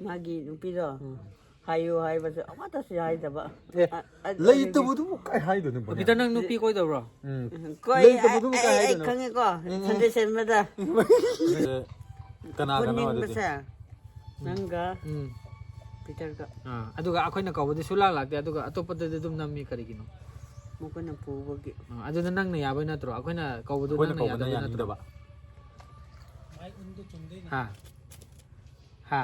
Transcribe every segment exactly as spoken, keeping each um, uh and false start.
ꯃꯥꯒꯤ ꯅꯨꯄꯤꯗꯣ ꯍꯥꯏꯌꯨ ꯍꯥꯏꯕꯁꯨ ꯑꯃꯠꯇꯁꯨ ꯍꯥꯏꯗꯕ꯫ ꯑꯦ, ꯂꯩꯇꯕꯗꯨꯕꯨ ꯀꯥꯏ ꯍꯥꯏꯗꯣꯏꯅꯣ ꯕꯣꯅꯤꯌꯥ? ꯕꯤꯇꯔ, ꯅꯪ ꯅꯨꯄꯤ ꯀꯣꯏꯗꯕ꯭ꯔꯣ? ꯎꯝ. ꯀꯣꯏ ꯂꯩꯇꯕꯗꯨꯕꯨ ꯑꯩ- ꯀꯥꯏ ꯑꯩ ꯑꯩ ꯍꯥꯏꯗꯣꯏꯅꯣ? ꯈꯪꯉꯦꯀꯣ ꯁꯟꯗꯦ ꯁꯦꯟꯕꯗ ꯀꯅꯥ ꯀꯅꯥꯅꯣ ꯑꯗꯨꯗꯤ? ꯄꯨꯟꯅꯤꯡꯕꯁꯦ ꯅꯪꯒ ꯎꯝ ꯄꯤꯇꯔꯒ꯫ ꯑꯥ, ꯑꯗꯨꯒ ꯑꯩꯈꯣꯏꯅ ꯀꯧꯕꯗꯤ ꯁꯨꯡꯂꯥꯛ ꯂꯥꯛꯇꯦ꯫ ꯑꯗꯨꯒ ꯑꯇꯣꯞꯄꯗꯗꯤ ꯑꯗꯨꯝ ꯅꯝꯃꯤ ꯀꯔꯤꯒꯤꯅꯣ? ꯃꯈꯣꯏꯅ ꯄꯨꯕꯒꯤ꯫ ꯑꯥ, ꯑꯗꯨꯗꯤ ꯅꯪꯅ ꯌꯥꯕꯩ ꯅꯠꯇ꯭ꯔꯣ? ꯑꯩꯈꯣꯏꯅ ꯀꯧꯕꯗꯨ ꯑꯩꯈꯣꯏꯅ ꯅꯪꯅ ꯀꯧꯕꯅ ꯌꯥꯗꯕꯩ ꯅꯠꯇ꯭ꯔꯣ? ꯌꯥꯅꯤꯡꯗꯕ. ꯍꯥ? ꯍꯥ?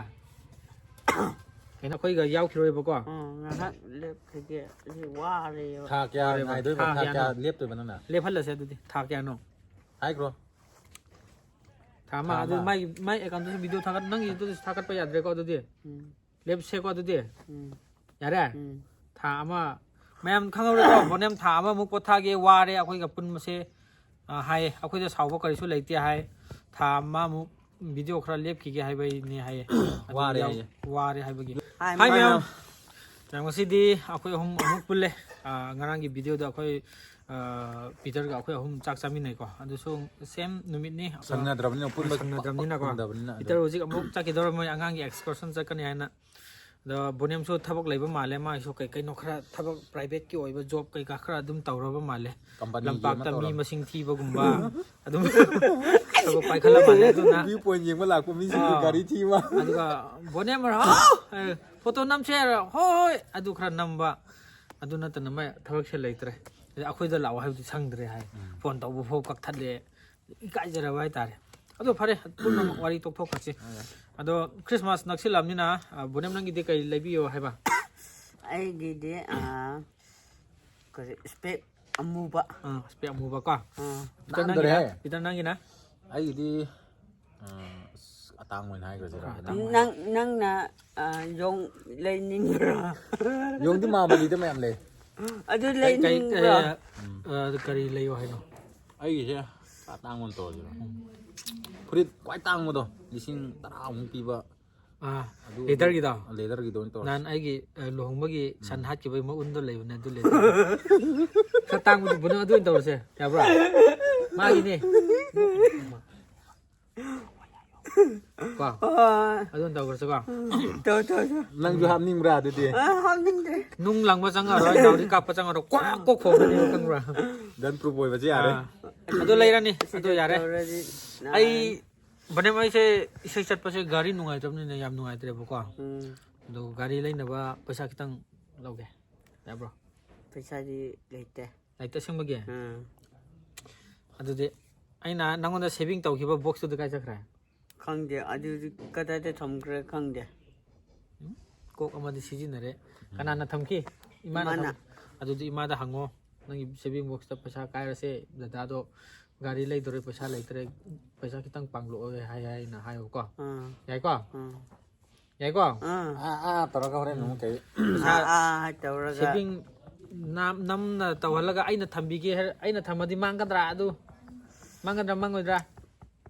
ꯀꯩꯅꯣ, ꯑꯩꯈꯣꯏꯒ ꯌꯥꯎꯈꯤꯔꯣꯏꯕꯀꯣ? ꯑꯥ, ꯉꯥꯏꯍꯥꯛ ꯂꯦꯞꯈꯤꯒꯦ꯫ ꯑꯩ ꯋꯥꯔꯦꯕ꯫ ꯊꯥ ꯀꯌꯥ ꯐꯔꯦꯕ. ꯉꯥꯏꯗꯣꯏꯕ? ꯊꯥ ꯊꯥ ꯀꯌꯥ ꯀꯌꯥꯅꯣ? ꯂꯦꯞꯇꯣꯏꯕ ꯅꯪꯅ? ꯂꯦꯞꯍꯜꯂꯁꯦ ꯑꯗꯨꯗꯤ꯫ ꯊꯥ ꯀꯌꯥꯅꯣ? ꯍꯥꯏꯈ꯭ꯔꯣ. ꯊꯥ ꯑꯃ꯫ ꯊꯥ ꯑꯗꯨ ꯑꯃ. ꯃꯥꯒꯤ, ꯃꯥꯏ ꯑꯦꯀꯥꯎꯟꯗꯁꯨ ꯚꯤꯗꯤꯑꯣ ꯊꯥꯒꯠ, ꯅꯪꯒꯤꯗꯨꯗꯤ ꯊꯥꯒꯠꯄ ꯌꯥꯗ꯭ꯔꯦꯀꯣ ꯑꯗꯨꯗꯤ? ꯎꯝ, ꯂꯦꯞꯁꯦꯀꯣ ꯑꯗꯨꯗꯤ? ꯎꯝ, ꯌꯥꯔꯦ? ꯎꯝ. ꯊꯥ ꯑꯃ꯫ ꯃꯌꯥꯝ ꯈꯪꯍꯧꯔꯦꯀꯣ? ꯕꯣꯅꯦꯝ ꯊꯥ ꯑꯃꯃꯨꯛ ꯄꯣꯊꯥꯒꯦ, ꯋꯥꯔꯦ, ꯑꯩꯈꯣꯏꯒ ꯄꯨꯟꯕꯁꯦ, ꯑ, ꯍꯥꯏꯌꯦ꯫ ꯑꯩꯈꯣꯏꯗ ꯁꯥꯎꯕ ꯀꯔꯤꯁꯨ ꯂꯩꯇꯦ ꯍꯥꯏ꯫ ꯊꯥ ꯑꯃꯃꯨꯛ ꯚꯤꯗꯤꯑꯣ ꯈꯔ ꯂꯦꯞꯈꯤꯒꯦ ꯍꯥꯏꯕꯩꯅꯦ ꯍꯥꯏꯌꯦ꯫ ꯑꯗꯨ ꯋꯥꯔꯦ ꯌꯥꯎ- ꯍꯥꯏꯌꯦ. ꯋꯥꯔꯦ ꯍꯥꯏꯕꯒꯤ꯫ ꯍꯥꯏ, ꯍꯥꯏ ꯃꯌꯥꯝ. ꯃꯌꯥꯝ꯫ ꯃꯌꯥꯝ, ꯉꯁꯤꯗꯤ ꯑꯩꯈꯣꯏ ꯑꯍꯨꯝ ꯑꯃꯨꯛ ꯄꯨꯜꯂꯦ꯫ ꯑ, ꯉꯔꯥꯡꯒꯤ ꯚꯤꯗꯤꯑꯣꯗ ꯑꯩꯈꯣꯏ, ꯑ, ꯄꯤꯇꯔꯒ ꯑꯩꯈꯣꯏ ꯑꯍꯨꯝ ꯆꯥꯛ ꯆꯥꯃꯤꯟꯅꯩꯀꯣ꯫ ꯑꯗꯨꯁꯨ ꯁꯦꯝ ꯅꯨꯃꯤꯠꯅꯤ꯫ ꯁꯪꯅꯗ꯭ꯔꯕꯅꯤꯅ ꯄꯨꯟꯕ ꯁꯪꯅꯗ꯭ꯔꯕꯅꯤꯅꯀꯣ꯫ ꯐꯪꯗꯕꯅꯤꯅ ꯑꯗꯨ. ꯄꯤꯇꯔ ꯍꯧꯖꯤꯛ ꯑꯃꯨꯛ ꯆꯠꯈꯤꯗꯧꯔꯝꯃꯣꯏ, ꯑꯉꯥꯡꯒꯤ ꯑꯦꯛꯁꯀꯔꯁꯟ ꯆꯠꯀꯅꯤ ꯍꯥꯏꯅ꯫ ꯑꯗꯣ ꯕꯣꯅꯦꯝꯁꯨ ꯊꯕꯛ ꯂꯩꯕ ꯃꯥꯜꯂꯦ, ꯃꯥꯒꯤꯁꯨ ꯀꯩ ꯀꯩꯅꯣ ꯈꯔ ꯊꯕꯛ ꯄ꯭ꯔꯥꯏꯚꯦꯠꯀꯤ ꯑꯣꯏꯕ ꯖꯣꯕ ꯀꯩꯀꯥ ꯈꯔ ꯑꯗꯨꯝ ꯇꯧꯔꯕ ꯃꯥꯜꯂꯦ꯫ ꯀꯝꯄꯅꯤꯒꯤ ꯑꯃ ꯂꯝꯄꯥꯛꯇ ꯃꯤ ꯇꯧꯔꯕ. ꯃꯁꯤꯡ ꯊꯤꯕꯒꯨꯝꯕ ꯑꯗꯨꯝ ꯊꯕꯛ ꯄꯥꯏꯈꯠꯂ ꯃꯥꯜꯂꯦ꯫ ꯑꯗꯨꯅ ꯚ꯭ꯌꯨ ꯄꯣꯏꯟ ꯌꯦꯡꯕ ꯂꯥꯛꯄ ꯃꯤꯁꯤꯡꯒꯤ ꯑꯥ. ꯒꯥꯔꯤ ꯊꯤꯕ. ꯑꯗꯨꯒ ꯕꯣꯅꯦꯝ ꯍꯥꯎ, ꯑꯦ, ꯐꯣꯇꯣ ꯅꯝꯁꯦ ꯍꯥꯏꯔ, ꯍꯣꯏ ꯍꯣꯏ, ꯑꯗꯨ ꯈꯔ ꯅꯝꯕ꯫ ꯑꯗꯨ ꯅꯠꯇꯅ ꯃꯥꯏ ꯊꯕꯛꯁꯦ ꯂꯩꯇ꯭ꯔꯦ꯫ ꯑꯗꯩ ꯑꯩꯈꯣꯏꯗ ꯂꯥꯛꯑꯣ ꯍꯥꯏꯕꯗꯤ ꯁꯪꯗ꯭ꯔꯦ ꯍꯥꯏ꯫ ꯐꯣꯟ ꯇꯧꯕ ꯐꯥꯎ ꯀꯛꯊꯠꯂꯦ꯫ ꯏꯀꯥꯏꯖꯔꯕ ꯍꯥꯏꯇꯥꯔꯦ꯫ ꯑꯗꯣ ꯐꯔꯦ, ꯄꯨꯝꯅꯃꯛ ꯋꯥꯔꯤ ꯇꯣꯛꯊꯣꯛꯈ꯭ꯔꯁꯤ꯫ ꯑꯗꯣ ꯈ꯭ꯔꯤꯁꯃꯥꯁ ꯅꯛꯁꯤꯜꯂꯛꯑꯕꯅꯤꯅ, ꯑ, ꯕꯣꯅꯦꯝ, ꯅꯪꯒꯤꯗꯤ ꯀꯩ ꯂꯩꯕꯤꯌꯣ ꯍꯥꯏꯕ? ꯑꯩꯒꯤꯗꯤ ꯑꯥ, ꯀꯔꯤ, ꯏꯁꯄꯦꯛ ꯑꯃꯨꯕ꯫ ꯑꯥ, ꯏꯁꯄꯦꯛ ꯑꯃꯨꯕ ꯀꯣ꯫ ꯑꯥ. ꯄꯤꯇꯔ ꯅꯥꯟꯗꯔꯦꯍꯦ. ꯅꯪꯒꯤꯅ? ꯄꯤꯇꯔ ꯅꯪꯒꯤꯅ? ꯑꯩꯒꯤꯗꯤ, ꯑ, ꯑꯁ, ꯑꯇꯥꯡꯕ ꯑꯣꯏꯅ ꯍꯥꯏꯈ꯭ꯔꯁꯤꯔ? ꯅꯪ ꯅꯪꯅ ꯑꯥ, ꯌꯣꯡ ꯂꯩꯅꯤꯡꯕ꯭ꯔꯣ? ꯌꯣꯡꯗꯤ ꯃꯥꯃꯂꯤꯗ ꯃꯌꯥꯝ ꯂꯩ. ꯑꯗꯨ ꯀꯩ- ꯀꯩ- ꯂꯩꯅꯤꯡꯕ꯭ꯔꯣ? ꯑ, ꯀꯔꯤ ꯂꯩꯌꯣ ꯍꯥꯏꯅꯣ? ꯑꯩꯒꯤꯁꯦ ꯑꯇꯥꯡꯕ ꯑꯣꯏꯅ ꯇꯧꯔꯁꯤꯔ? ꯐꯨꯔꯤꯠ ꯈ꯭ꯋꯥꯏ ꯇꯥꯡꯕꯗꯣ, ꯂꯤꯁꯤꯡ ꯇꯔꯥꯃꯨꯛ ꯄꯤꯕ. ꯑꯥ, ꯑꯗꯨ ꯂꯦꯗꯔꯒꯤꯗꯣ? ꯂꯦꯗꯔꯒꯤꯗꯣ ꯑꯣꯏꯅ ꯇꯧꯔꯁꯤ. ꯅꯍꯥꯟ ꯑꯩꯒꯤ, ꯑ, ꯂꯨꯍꯣꯡꯕꯒꯤ ꯁꯟ ꯍꯥꯠꯈꯤꯕꯒꯤ ꯃꯒꯨꯟꯗꯣ ꯂꯩꯕꯅꯦ, ꯑꯗꯨ ꯂꯦꯗꯔ. ꯈꯔ ꯇꯥꯡꯕꯗꯨ ꯕꯣꯅꯦꯝ, ꯑꯗꯨ ꯑꯣꯏꯅ ꯇꯧꯔꯁꯦ, ꯌꯥꯕ꯭ꯔꯥ? ꯃꯥꯒꯤꯅꯦ. ꯀꯣ? ꯍꯣꯏ꯫ ꯑꯗꯨꯝ ꯇꯧꯈ꯭ꯔꯁꯤꯀꯣ? ꯎꯝ, ꯇꯧ, ꯇꯧ, ꯇꯧ꯫ ꯅꯪꯁꯨ ꯍꯥꯞꯅꯤꯡꯕ꯭ꯔꯥ ꯑꯗꯨꯗꯤ? ꯑ, ꯍꯥꯞꯅꯤꯡꯗ꯭ꯔꯦ꯫ ꯅꯨꯡ ꯂꯪꯕ ꯆꯪꯉꯔꯣꯏ, ꯅꯥꯎꯔꯤ ꯀꯥꯞꯄ ꯆꯪꯉꯔꯣꯏ, ꯀ꯭ꯋꯥꯛ ꯀꯣꯛ ꯈꯣꯡꯒꯅꯤ, ꯈꯪꯕ꯭ꯔꯥ? Gun proof ꯑꯣꯏꯕꯁꯦ ꯌꯥꯔꯦ꯫ ꯑꯥ꯫ ꯑꯗꯨ ꯂꯩꯔꯅꯤ, ꯑꯗꯨ ꯌꯥꯔꯦ꯫ ꯇꯧꯔꯗꯤ ꯑꯩ, ꯅꯥꯔꯅꯤ꯫ ꯕꯅꯦꯝ, ꯑꯩꯁꯦ ꯏꯁꯩ ꯆꯠꯄꯁꯦ ꯒꯥꯔꯤ ꯅꯨꯡꯉꯥꯏꯇꯕꯅꯤꯅ ꯌꯥꯝ ꯅꯨꯡꯉꯥꯏꯇ꯭ꯔꯦꯕꯀꯣ꯫ ꯎꯝ꯫ ꯑꯗꯣ ꯒꯥꯔꯤ ꯂꯩꯅꯕ ꯄꯩꯁꯥ ꯈꯤꯇꯪ ꯂꯧꯒꯦ꯫ ꯌꯥꯕ꯭ꯔꯣ? ꯄꯩꯁꯥꯗꯤ ꯂꯩꯇꯦ꯫ ꯂꯩꯇꯦ ꯑꯁꯦꯡꯕꯒꯤ? ꯎꯝ꯫ ꯑꯗꯨꯗꯤ ꯑꯩꯅ ꯅꯪꯉꯣꯟꯗ saving ꯇꯧꯈꯤꯕ boxꯇꯨꯗꯤ ꯀꯥꯏ ꯆꯠꯈ꯭ꯔꯦ? ꯈꯪꯗꯦ, ꯑꯗꯨꯗꯤ ꯀꯗꯥꯏꯗ ꯊꯝꯈ꯭ꯔꯦ ꯈꯪꯗꯦ꯫ ꯎꯝ? ꯀꯣꯛ ꯑꯃꯗꯤ ꯁꯤꯖꯤꯟꯅꯔꯦ꯫ ꯀꯅꯥꯅ ꯊꯝꯈꯤ? ꯏꯃꯥꯅ ꯏꯃꯥꯅ꯫ ꯊꯝ-, ꯑꯗꯨꯗꯤ ꯏꯃꯥꯗ ꯍꯪꯉꯣ꯫ ꯅꯪꯒꯤ saving boxꯇ ꯄꯩꯁꯥ ꯀꯥꯏꯔꯁꯦ, ꯗꯗꯥꯗꯣ ꯒꯥꯔꯤ ꯂꯩꯗꯣꯔꯦ, ꯄꯩꯁꯥ ꯂꯩꯇ꯭ꯔꯦ, ꯄꯩꯁꯥ ꯈꯤꯇꯪ ꯄꯥꯡꯂꯛꯑꯣ ꯍꯥꯏ ꯍꯥꯏꯅ ꯍꯥꯏꯌꯨꯀꯣ꯫ ꯑꯥ꯫ ꯌꯥꯏꯀꯣ? ꯑꯥ꯫ ꯌꯥꯏꯀꯣ? ꯑꯥ꯫ ꯑꯥ, ꯑꯥ ꯇꯧꯔꯒ ꯍꯣꯔꯦꯟ ꯑꯃꯨꯛ ꯀꯩ? ꯄꯩꯁꯥ ꯑꯥ, ꯑꯥ ꯇꯧꯔꯒ꯫ Saving ꯅꯝ-, ꯅꯝꯅ ꯇꯧꯍꯜꯂꯒ ꯑꯩꯅ ꯊꯝꯕꯤꯒꯦ ꯍꯥꯏꯔ-, ꯑꯩꯅ ꯊꯝꯃꯗꯤ ꯃꯥꯡꯒꯗ꯭ꯔꯥ ꯑꯗꯨ? ꯃꯥꯡꯒꯗ꯭ꯔꯥ ꯃꯥꯡꯉꯣꯏꯗ꯭ꯔꯥ?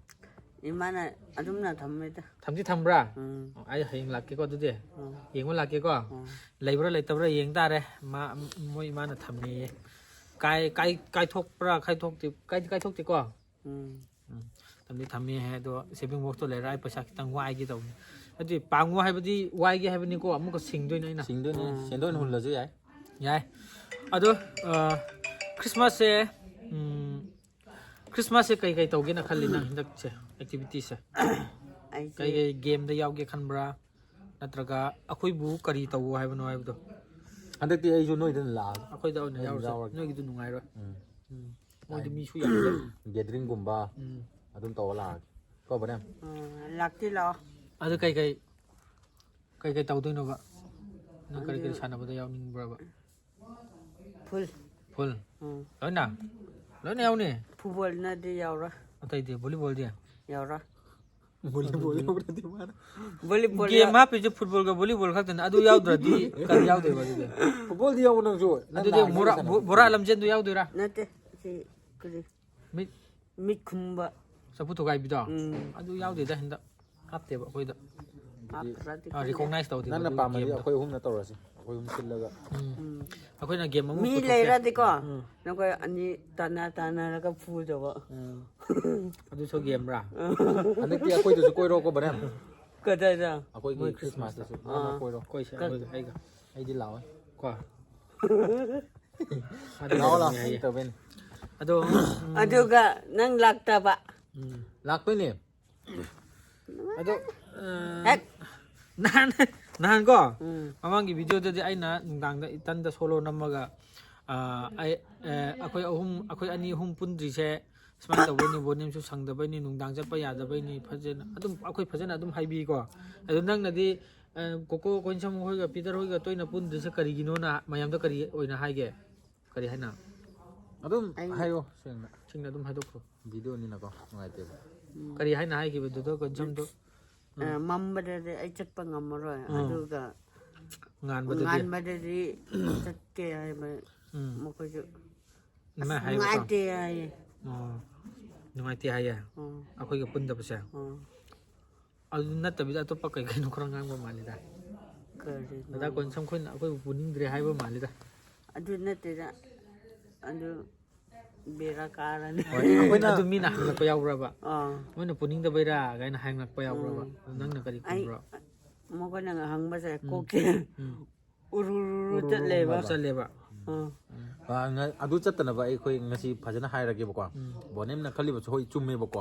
ꯏꯃꯥꯅ ꯑꯗꯨꯝꯅ ꯊꯝꯃꯦꯗ꯫ ꯊꯝꯗꯤ ꯊꯝꯕ꯭ꯔꯥ? ꯎꯝ꯫ ꯑꯣ, ꯑꯩ ꯍꯌꯦꯡ ꯂꯥꯛꯀꯦꯀꯣ ꯑꯗꯨꯗꯤ꯫ ꯎꯝ꯫ ꯌꯦꯡꯕ ꯂꯥꯛꯀꯦꯀꯣ꯫ ꯎꯝ꯫ ꯂꯩꯕ꯭ꯔꯥ ꯂꯩꯇꯕ꯭ꯔꯥ ꯌꯦꯡ ꯇꯥꯔꯦ꯫ ꯃꯥ, ꯃꯣꯏ ꯏꯃꯥꯅ ꯊꯝꯃꯦꯌꯦ꯫ ꯀꯥꯏ-, ꯀꯥꯏ-, ꯀꯥꯏꯊꯣꯛꯄ꯭ꯔꯥ, ꯀꯥꯏꯊꯣꯛꯇꯦ, ꯀꯥꯏꯗꯤ ꯀꯥꯏꯊꯣꯛꯇꯦꯀꯣ? ꯎꯝ꯫ ꯎꯝ꯫ ꯊꯝꯗꯤ ꯊꯝꯃꯦ ꯍꯥꯏ, ꯑꯗꯣ saving boxꯇꯣ ꯂꯩꯔ ꯑꯩ ꯄꯩꯁꯥ ꯈꯤꯇꯪ ꯋꯥꯏꯒꯦ ꯇꯧꯕꯅꯤ꯫ ꯅꯠꯇꯦ, ꯄꯥꯡꯉꯣ ꯍꯥꯏꯕꯗꯤ ꯋꯥꯏꯒꯦ ꯍꯥꯏꯕꯅꯤꯀꯣ, ꯑꯃꯨꯛꯀ ꯁꯤꯡꯗꯣꯏꯅꯦ ꯑꯩꯅ꯫ ꯁꯤꯡꯗꯣꯏꯅꯦ, ꯎꯝ꯫ ꯁꯦꯟꯗꯣꯏ ꯍꯨꯜꯂꯁꯨ ꯌꯥꯏ꯫ ꯌꯥꯏ꯫ ꯑꯗꯣ, ꯑ, Christmasꯁꯦ, ꯎꯝ, Christmasꯁꯦ ꯀꯩ ꯀꯩ ꯇꯧꯒꯦꯅ ꯈꯜꯂꯤ ꯅꯪ ꯍꯟꯗꯛꯁꯦ, activitiesꯁꯦ? ꯑꯩꯁꯦ ꯀꯩ ꯀꯩ gameꯗ ꯌꯥꯎꯒꯦ ꯈꯟꯕ꯭ꯔꯥ? ꯅꯠꯇ꯭ꯔꯒ ꯑꯩꯈꯣꯏꯕꯨ ꯀꯔꯤ ꯇꯧꯋꯣ ꯍꯥꯏꯕꯅꯣ ꯍꯥꯏꯕꯗꯣ? ꯍꯟꯗꯛꯇꯤ ꯑꯩꯁꯨ ꯅꯣꯏꯗ ꯑꯣꯏꯅ ꯂꯥꯛꯑꯒꯦ꯫ ꯑꯩꯈꯣꯏꯗ ꯑꯣꯏꯅ ꯑꯩ ꯑꯣꯏꯅ ꯌꯥꯎꯔꯁꯦ꯫ ꯌꯥꯎꯔꯒꯦ꯫ ꯅꯣꯏꯒꯤꯗꯨ ꯅꯨꯡꯉꯥꯏꯔꯣꯏ꯫ ꯎꯝ꯫ ꯎꯝ꯫ ꯃꯣꯏꯗꯤ ꯃꯤꯁꯨ ꯌꯥꯝꯗꯦ꯫ Gatheringꯒꯨꯝꯕ ꯎꯝ꯫ ꯑꯗꯨꯝ ꯇꯧꯔ ꯂꯥꯛꯑꯒꯦ꯫ ꯀꯣ, ꯕꯅꯦꯝ? ꯎꯝ, ꯂꯥꯛꯇꯤ ꯂꯥꯛꯑꯣ꯫ ꯑꯗꯨ ꯀꯩꯀꯩ, ꯀꯩꯀꯩ ꯇꯧꯗꯣꯏꯅꯣꯕ? ꯅꯪ ꯀꯔꯤ ꯀꯔꯤ ꯑꯗꯨ ꯁꯥꯟꯅꯕꯗ ꯌꯥꯎꯅꯤꯡꯕ꯭ꯔꯕ? Full꯫ Full? ꯎꯝ꯫ ꯂꯣꯏꯅ? ꯂꯣꯏꯅ ꯌꯥꯎꯅꯤ? Footballꯅꯗꯤ ꯌꯥꯎꯔꯣꯏ꯫ ꯑꯇꯩꯗꯤ? Volleyballꯗꯤ? ꯌꯥꯎꯔꯣꯏ꯫ Volleyball ꯌꯥꯎꯔꯗꯤ ꯃꯥꯅ꯫ Volleyball game ꯌꯥꯎ- ꯍꯥꯞꯄꯤꯁꯦ footballꯒ volleyball ꯈꯛꯇꯅꯤ꯫ ꯑꯗꯨ ꯌꯥꯎꯗ꯭ꯔꯗꯤ ꯀꯔꯤ ꯌꯥꯎꯗꯣꯏꯕ ꯑꯗꯨꯗꯤ? Footballꯗꯤ ꯌꯥꯎꯕ ꯅꯪꯁꯨ? ꯅꯪ ꯑꯗꯨꯗꯤ ꯅꯍꯥꯟ ꯕꯣꯔꯥ, ꯁꯥꯟꯅꯕ꯫ ꯕꯣ-, ꯕꯣꯔꯥ ꯂꯝꯖꯦꯟꯗꯣ ꯌꯥꯎꯗꯣꯏꯔꯥ? ꯅꯠꯇꯦ, ꯁꯤ ꯀꯔꯤ? ꯃꯤꯠ? ꯃꯤꯠ ꯈꯨꯝꯕ꯫ ꯆꯐꯨ ꯊꯨꯒꯥꯏꯕꯤꯗꯣ? ꯎꯝ꯫ ꯑꯗꯨ ꯌꯥꯎꯗꯦꯗ ꯍꯟꯗꯛ꯫ ꯍꯥꯞꯇꯦꯕ ꯑꯩꯈꯣꯏꯗ꯫ ꯑꯗꯨꯗꯤ ꯍꯥꯞꯇ꯭ꯔꯗꯤ ꯑꯥ, ꯈꯪꯗꯦ꯫ Recognize ꯇꯧꯗꯦꯕ ꯅꯪꯅ ꯑꯗꯨ ꯄꯥꯝꯃꯗꯤ gameꯗꯣ꯫ ꯑꯩꯈꯣꯏ ꯑꯍꯨꯝꯅ ꯇꯧꯔꯁꯤ꯫ ꯑꯩꯈꯣꯏ ꯑꯍꯨꯝ ꯁꯤꯜꯂꯒ꯫ ꯎꯝ꯫ ꯎꯝ꯫ ꯑꯩꯈꯣꯏꯅ game ꯑꯃ ꯃꯤ ꯄꯨꯊꯣꯛꯀꯦ꯫ ꯂꯩꯔꯗꯤꯀꯣ, ꯎꯝ꯫ ꯅꯈꯣꯏ ꯑꯅꯤ ꯇꯥꯟꯅ ꯇꯥꯟꯅꯔꯒ ꯐꯨꯗꯧꯕ꯫ ꯎꯝ꯫ ꯑꯗꯨꯁꯨ ꯒꯦꯝꯔꯥ? ꯍꯟꯗꯛꯇꯤ ꯑꯩꯈꯣꯏꯗꯁꯨ ꯀꯣꯏꯔꯣꯀꯣ ꯕꯅꯦꯝ꯫ ꯀꯗꯥꯏꯗ? ꯑꯩꯈꯣꯏꯒꯤ ꯈ꯭ꯔꯤꯁꯃꯥꯁꯇꯁꯨ ꯅꯪꯅ ꯀꯣꯏꯔꯣ꯫ ꯑꯩꯈꯣꯏꯁꯦ ꯑꯩꯈꯣꯏ ꯑꯩꯒ ꯑꯩꯗꯤ ꯂꯥꯛꯑꯣꯏ꯫ ꯀꯣ ꯂꯥꯛꯑꯣ ꯂꯥꯛꯑꯣ꯫ ꯑꯩ ꯇꯧꯕꯩꯅꯦ꯫ ꯑꯗꯣ ꯑꯗꯨꯒ ꯅꯪ ꯂꯥꯛꯇꯕ꯫ ꯎꯝ, ꯂꯥꯛꯇꯣꯏꯅꯦ꯫ ꯑꯗꯣ ꯑ, ꯍꯦꯛ ꯅꯍꯥꯟ ꯅꯍꯥꯟ ꯀꯣ ꯎꯝ. ꯃꯃꯥꯡꯒꯤ ꯚꯤꯗꯤꯑꯣꯗꯗꯤ ꯑꯩꯅ ꯅꯨꯡꯗꯥꯡꯗ ꯏꯇꯟꯗ ꯁꯣꯂꯣ ꯅꯝꯃꯒ ꯑ, ꯑꯩ ꯑ, ꯑꯩꯈꯣꯏ ꯑꯍꯨꯝ ꯑꯩꯈꯣꯏ ꯑꯅꯤ ꯑꯍꯨꯝ ꯄꯨꯟꯗ꯭ꯔꯤꯁꯦ ꯁꯨꯃꯥꯏꯅ ꯇꯧꯕꯩꯅꯤ, ꯕꯣꯅꯤꯝꯁꯨ ꯁꯪꯗꯕꯩꯅꯤ, ꯅꯨꯡꯗꯥꯡ ꯆꯠꯄ ꯌꯥꯗꯕꯩꯅꯤ, ꯐꯖꯅ ꯑꯗꯨꯝ ꯑꯩꯈꯣꯏ ꯐꯖꯅ ꯑꯗꯨꯝ ꯍꯥꯏꯕꯤꯀꯣ꯫ ꯑꯗꯣ ꯅꯪꯅꯗꯤ ꯑ, ꯀꯣꯀꯣ ꯀꯣꯏꯟꯁꯝ ꯍꯣꯏꯒ ꯄꯤꯇꯔ ꯍꯣꯏꯒ ꯇꯣꯏꯅ ꯄꯨꯟꯗ꯭ꯔꯤꯁꯦ ꯀꯔꯤꯒꯤꯅꯣꯅ ꯃꯌꯥꯝꯗ ꯀꯔꯤ ꯑꯣꯏꯅ ꯍꯥꯏꯒꯦ? ꯀꯔꯤ ꯍꯥꯏꯅ? ꯑꯗꯨꯝ ꯑꯩ- ꯍꯥꯏꯌꯣ ꯁꯦꯡꯅ꯫ ꯁꯦꯡꯅ ꯑꯗꯨꯝ ꯍꯥꯏꯗꯣꯛꯈ꯭ꯔꯣ꯫ ꯚꯤꯗꯤꯑꯣꯅꯤꯅꯀꯣ ꯅꯨꯡꯉꯥꯏꯇꯦꯕ꯫ ꯀꯔꯤ ꯍꯥꯏꯅ ꯍꯥꯏꯈꯤꯕꯗꯨꯗ ꯀꯣꯏꯟꯁꯝꯗꯣ? ꯑ, ꯃꯝꯕꯗꯗꯤ ꯑꯩ ꯆꯠꯄ ꯉꯝꯃꯔꯣꯏ꯫ ꯎꯝ. ꯑꯗꯨꯒ ꯉꯥꯟꯕꯗꯗꯤ? ꯉꯥꯟꯕꯗꯗꯤ ꯆꯠꯀꯦ ꯍꯥꯏꯕ ꯎꯝ. ꯃꯈꯣꯏꯁꯨ ꯑꯗꯨꯃꯥꯏꯅ ꯍꯥꯏꯕꯀꯣ? ꯅꯨꯡꯉꯥꯏꯇꯦ ꯍꯥꯏꯌꯦ꯫ ꯑꯣ, ꯅꯨꯡꯉꯥꯏꯇꯦ ꯍꯥꯏꯌꯦ ꯎꯝ. ꯑꯩꯈꯣꯏꯒ ꯄꯨꯟꯗꯕꯁꯦ꯫ ꯎꯝ. ꯑꯗꯨ ꯅꯠꯇꯕꯤꯗ ꯑꯇꯣꯞꯄ ꯀꯩ ꯀꯩꯅꯣ ꯈꯔ ꯉꯥꯡꯕ ꯃꯥꯜꯂꯤꯗ꯫ ꯀꯔꯤꯅꯣ? ꯗꯗꯥ ꯀꯣꯟꯁꯝ ꯈꯣꯏꯅ ꯑꯩꯈꯣꯏꯕꯨ ꯄꯨꯅꯤꯡꯗ꯭ꯔꯦ ꯍꯥꯏꯕ ꯃꯥꯜꯂꯤꯗ꯫ ꯑꯗꯨ ꯅꯠꯇꯦꯗ꯫ ꯑꯗꯨ ꯕꯦꯔꯥ ꯀꯥꯔꯅꯤ꯫ ꯑꯩꯈꯣꯏꯅ ꯑꯗꯨ ꯃꯤꯅ ꯍꯪꯂꯛꯄ ꯌꯥꯎꯕ꯭ꯔꯕ? ꯑꯥ. ꯃꯣꯏꯅ ꯄꯨꯅꯤꯡꯗꯕꯩꯔꯥ ꯀꯥꯏꯅ ꯍꯪꯂꯛꯄ ꯌꯥꯎꯕ꯭ꯔꯕ? ꯑꯗꯨ ꯅꯪꯅ ꯀꯔꯤ ꯑꯩ ꯈꯨꯝꯕ꯭ꯔꯣ? ꯃꯈꯣꯏꯅ ꯍꯪꯕꯁꯦ ꯀꯣꯛꯁꯦ ꯎꯝ. ꯎꯔꯨꯔꯨ ꯆꯠꯂꯦꯕ꯫ ꯆꯠꯂꯦꯕ꯫ ꯑꯥ. ꯑ, ꯉ- ꯑꯗꯨ ꯆꯠꯇꯅꯕ ꯑꯩꯈꯣꯏ ꯉꯁꯤ ꯐꯖꯅ ꯍꯥꯏꯔꯒꯦꯕꯀꯣ꯫ ꯕꯣꯅꯦꯝꯅ ꯈꯜꯂꯤꯕꯁꯨ ꯍꯣꯏ ꯆꯨꯝꯃꯦꯕꯀꯣ꯫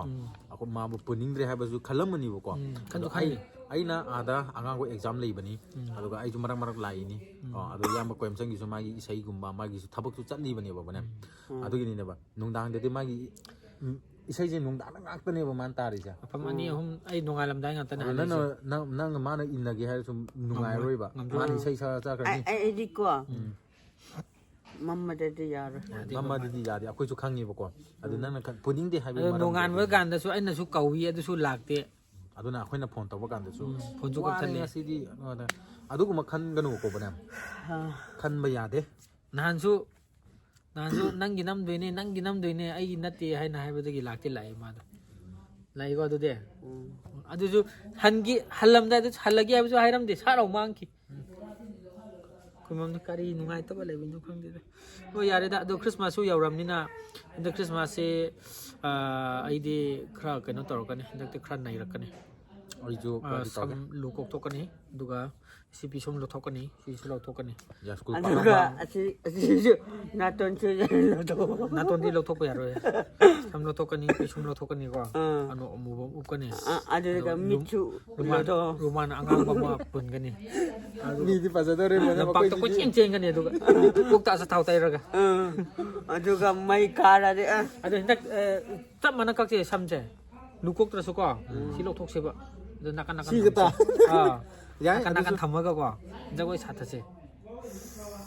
ꯑꯩꯈꯣꯏ ꯃꯥꯕꯨ ꯄꯨꯅꯤꯡꯗ꯭ꯔꯦ ꯍꯥꯏꯕꯁꯨ ꯈꯜꯂꯝꯃꯅꯤꯕꯀꯣ꯫ ꯎꯝ, ꯑꯗꯣ ꯑꯗꯨ ꯑꯩ ꯈꯜꯂꯤ꯫ ꯑꯩꯅ ꯑꯥꯗ ꯑꯉꯥꯡꯈꯣꯏ ꯑꯦꯛꯖꯥꯝ ꯂꯩꯕꯅꯤ꯫ ꯑꯗꯨꯒ ꯑꯩꯁꯨ ꯃꯔꯛ ꯃꯔꯛ ꯂꯥꯛꯏꯅꯤ꯫ ꯑꯣ, ꯑꯗꯣ ꯏꯌꯥꯝꯕ ꯀꯣꯏꯝꯆꯟꯒꯤꯁꯨ ꯃꯥꯒꯤ ꯏꯁꯩꯒꯨꯝꯕ ꯃꯥꯒꯤꯁꯨ ꯊꯕꯛꯁꯨ ꯆꯠꯂꯤꯕꯅꯦꯕ ꯕꯣꯅꯦꯝ꯫ ꯑꯗꯨꯒꯤꯅꯤꯅꯦꯕ ꯅꯨꯡꯗꯥꯡꯗꯗꯤ ꯃꯥꯒꯤ ꯎꯝ, ꯏꯁꯩꯁꯦ ꯅꯨꯡꯗꯥꯡꯗ ꯉꯥꯛꯇꯅꯦꯕ ꯃꯥꯅ ꯇꯥꯔꯤꯁꯦ꯫ ꯃꯐꯝ ꯑꯅꯤ ꯑꯍꯨꯝ ꯑꯩ ꯅꯣꯡꯉꯥꯜꯂꯝꯗꯥꯏ ꯉꯥꯛꯇꯅꯦ ꯑꯗꯣ ꯍꯜꯂꯤꯁꯦ꯫ ꯅꯪꯅ ꯅꯪ ꯅꯪꯅ ꯃꯥꯅ ꯏꯟꯅꯒꯦ ꯍꯥꯏꯔꯁꯨ ꯅꯨꯡꯉꯥꯏꯔꯣꯏꯕ꯫ ꯉꯝꯖꯔꯣꯏ꯫ ꯃꯥꯅ ꯏꯁꯩ ꯁꯛꯑ ꯆꯠꯈ꯭ꯔꯅꯤ꯫ ꯑꯩ- ꯑꯩꯗꯤꯀꯣ ꯃꯝꯃꯗꯗꯤ ꯌꯥꯔꯣꯏ꯫ ꯌꯥꯗꯦ, ꯃꯝꯃꯗꯗꯤ ꯌꯥꯗꯦ꯫ ꯑꯩꯈꯣꯏꯁꯨ ꯈꯪꯉꯤꯕꯀꯣ꯫ ꯑꯗꯨ ꯅꯪꯅ ꯈ- ꯄꯨꯅꯤꯡꯗꯦ ꯍꯥꯏꯕꯒꯤ ꯑꯗꯣ ꯃꯔꯝꯗꯣ ꯅꯣꯡꯉꯥꯟꯕ ꯑꯗꯨꯅꯤ꯫ ꯀꯥꯟꯗꯁꯨ ꯑꯩꯅꯁꯨ ꯀꯧꯏ, ꯑꯗꯨꯁꯨ ꯂꯥꯛꯇꯦ꯫ ꯑꯗꯨꯅ ꯑꯩꯈꯣꯏꯅ ꯐꯣꯟ ꯇꯧꯕ ꯀꯥꯟꯗꯁꯨ ꯐꯣꯟꯁꯨ "ꯋꯥꯔꯦ ꯀꯛꯊꯠꯂꯦ꯫ ꯉꯁꯤꯗꯤ", ꯑꯗ ꯑꯗꯨꯒꯨꯝꯕ ꯈꯟꯒꯅꯨꯀꯣ ꯕꯣꯅꯦꯝ꯫ ꯑꯥ. ꯈꯟꯕ ꯌꯥꯗꯦ꯫ ꯅꯍꯥꯟꯁꯨ ꯅꯍꯥꯟꯁꯨ "ꯅꯪꯒꯤ ꯅꯝꯗꯣꯏꯅꯦ, ꯅꯪꯒꯤ ꯅꯝꯗꯣꯏꯅꯦ, ꯑꯩꯒꯤ ꯅꯠꯇꯦ" ꯍꯥꯏꯅ ꯍꯥꯏꯕꯗꯒꯤ ꯂꯥꯛꯇꯤ ꯂꯥꯛꯑꯦ ꯃꯥꯗꯣ꯫ ꯂꯥꯛꯏꯀꯣ ꯑꯗꯨꯗꯤ꯫ ꯎꯝ. ꯑꯗꯨꯁꯨ ꯍꯟꯒꯤ ꯍꯜꯂꯝꯗꯥꯏꯗ ꯍꯜꯂꯒꯦ ꯍꯥꯏꯕꯁꯨ ꯍꯥꯏꯔꯝꯗꯦ, ꯁꯥꯠ ꯂꯥꯎ ꯃꯥꯡꯈꯤ꯫ ꯃꯝꯅ ꯀꯔꯤ ꯅꯨꯡꯉꯥꯏꯇꯕ ꯂꯩꯕꯅꯣ ꯈꯪꯗꯦꯗ꯫ ꯍꯣꯏ, ꯌꯥꯔꯦꯗ꯫ ꯑꯗꯣ ꯈ꯭ꯔꯤꯁꯃꯥꯁꯁꯨ ꯌꯧꯔꯕꯅꯤꯅ, ꯍꯟꯗꯛ ꯈ꯭ꯔꯤꯁꯃꯥꯁꯁꯤ, ꯑ, ꯑꯩꯗꯤ ꯈꯔ ꯀꯩꯅꯣ ꯇꯧꯔꯛꯀꯅꯤ꯫ ꯍꯟꯗꯛꯇꯤ ꯈꯔ ꯅꯩꯔꯛꯀꯅꯤ꯫ ꯑꯩꯁꯨ ꯑ, ꯈꯔꯗꯤ ꯁꯝ ꯇꯧꯒꯦ꯫ ꯂꯨ ꯀꯣꯛꯊꯣꯛꯀꯅꯤ, ꯑꯗꯨꯒ ꯁꯤ ꯄꯤꯁꯨꯝ ꯂꯧꯊꯣꯛꯀꯅꯤ, ꯁꯤꯁꯨ ꯂꯧꯊꯣꯛꯀꯅꯤ꯫ ꯌꯥ, ꯁ꯭ꯀꯨꯜ ꯑꯗꯨꯒ ꯀꯥꯕ꯫ ꯑꯁꯤ, ꯑꯁꯤꯁꯨ ꯅꯥꯇꯣꯟꯁꯨ ꯂꯧꯊꯣꯛꯑꯣ꯫ ꯅꯥꯇꯣꯟꯗꯤ ꯂꯧꯊꯣꯛꯄ ꯌꯥꯔꯣꯏ꯫ ꯁꯝ ꯂꯧꯊꯣꯛꯀꯅꯤ, ꯄꯤꯁꯨꯝ ꯂꯧꯊꯣꯛꯀꯅꯤꯀꯣ꯫ ꯑꯥ꯫ ꯑꯅꯣ ꯑꯃꯨꯕ ꯑꯃ ꯎꯞꯀꯅꯤ꯫ ꯑꯥ, ꯑꯗꯨꯒ ꯑꯗꯨꯒ ꯔꯨꯝ-, ꯃꯤꯠꯁꯨ ꯔꯨꯃꯥꯟ, ꯂꯧꯊꯣꯛꯑꯣ꯫ ꯔꯨꯃꯥꯟ ꯑꯉꯥꯡꯕ ꯑꯃ ꯄꯨꯟꯒꯅꯤ꯫ ꯃꯤꯗꯤ ꯐꯖꯗꯧꯔꯦ, ꯃꯣꯏꯅ ꯂꯝꯄꯥꯛꯇ ꯃꯈꯣꯏꯒꯤ ꯀꯣꯏꯆꯦꯟ ꯆꯦꯟꯒꯅꯤ ꯑꯗꯨꯒ꯫ ꯀꯣꯛꯇ ꯑꯆꯥꯊꯥꯎ ꯇꯩꯔꯒ꯫ ꯑꯥ꯫ ꯑꯗꯨꯒ ꯃꯩ ꯀꯥꯔꯗꯤ, ꯑ꯫ ꯑꯗꯣ ꯍꯟꯗꯛ, ꯑ, ꯆꯞ ꯃꯥꯟꯅ ꯀꯛꯁꯦ ꯁꯝꯁꯦ꯫ ꯂꯨ ꯀꯣꯛꯇ꯭ꯔꯁꯨꯀꯣ, ꯎꯝ꯫ ꯁꯤ ꯂꯧꯊꯣꯛꯁꯦꯕ꯫ ꯑꯗꯨ ꯅꯥꯀꯟ ꯅꯥꯀꯟ ꯁꯤꯒ ꯊꯝꯁꯦ꯫ ꯇ-, ꯑꯥ꯫ ꯌꯥꯏ, ꯅꯥꯀꯟ ꯅꯥꯀꯟ ꯑꯗꯨꯁꯨ꯫ ꯊꯝꯃꯒꯀꯣ꯫ ꯖꯒꯣꯏ ꯁꯥꯊꯁꯦ꯫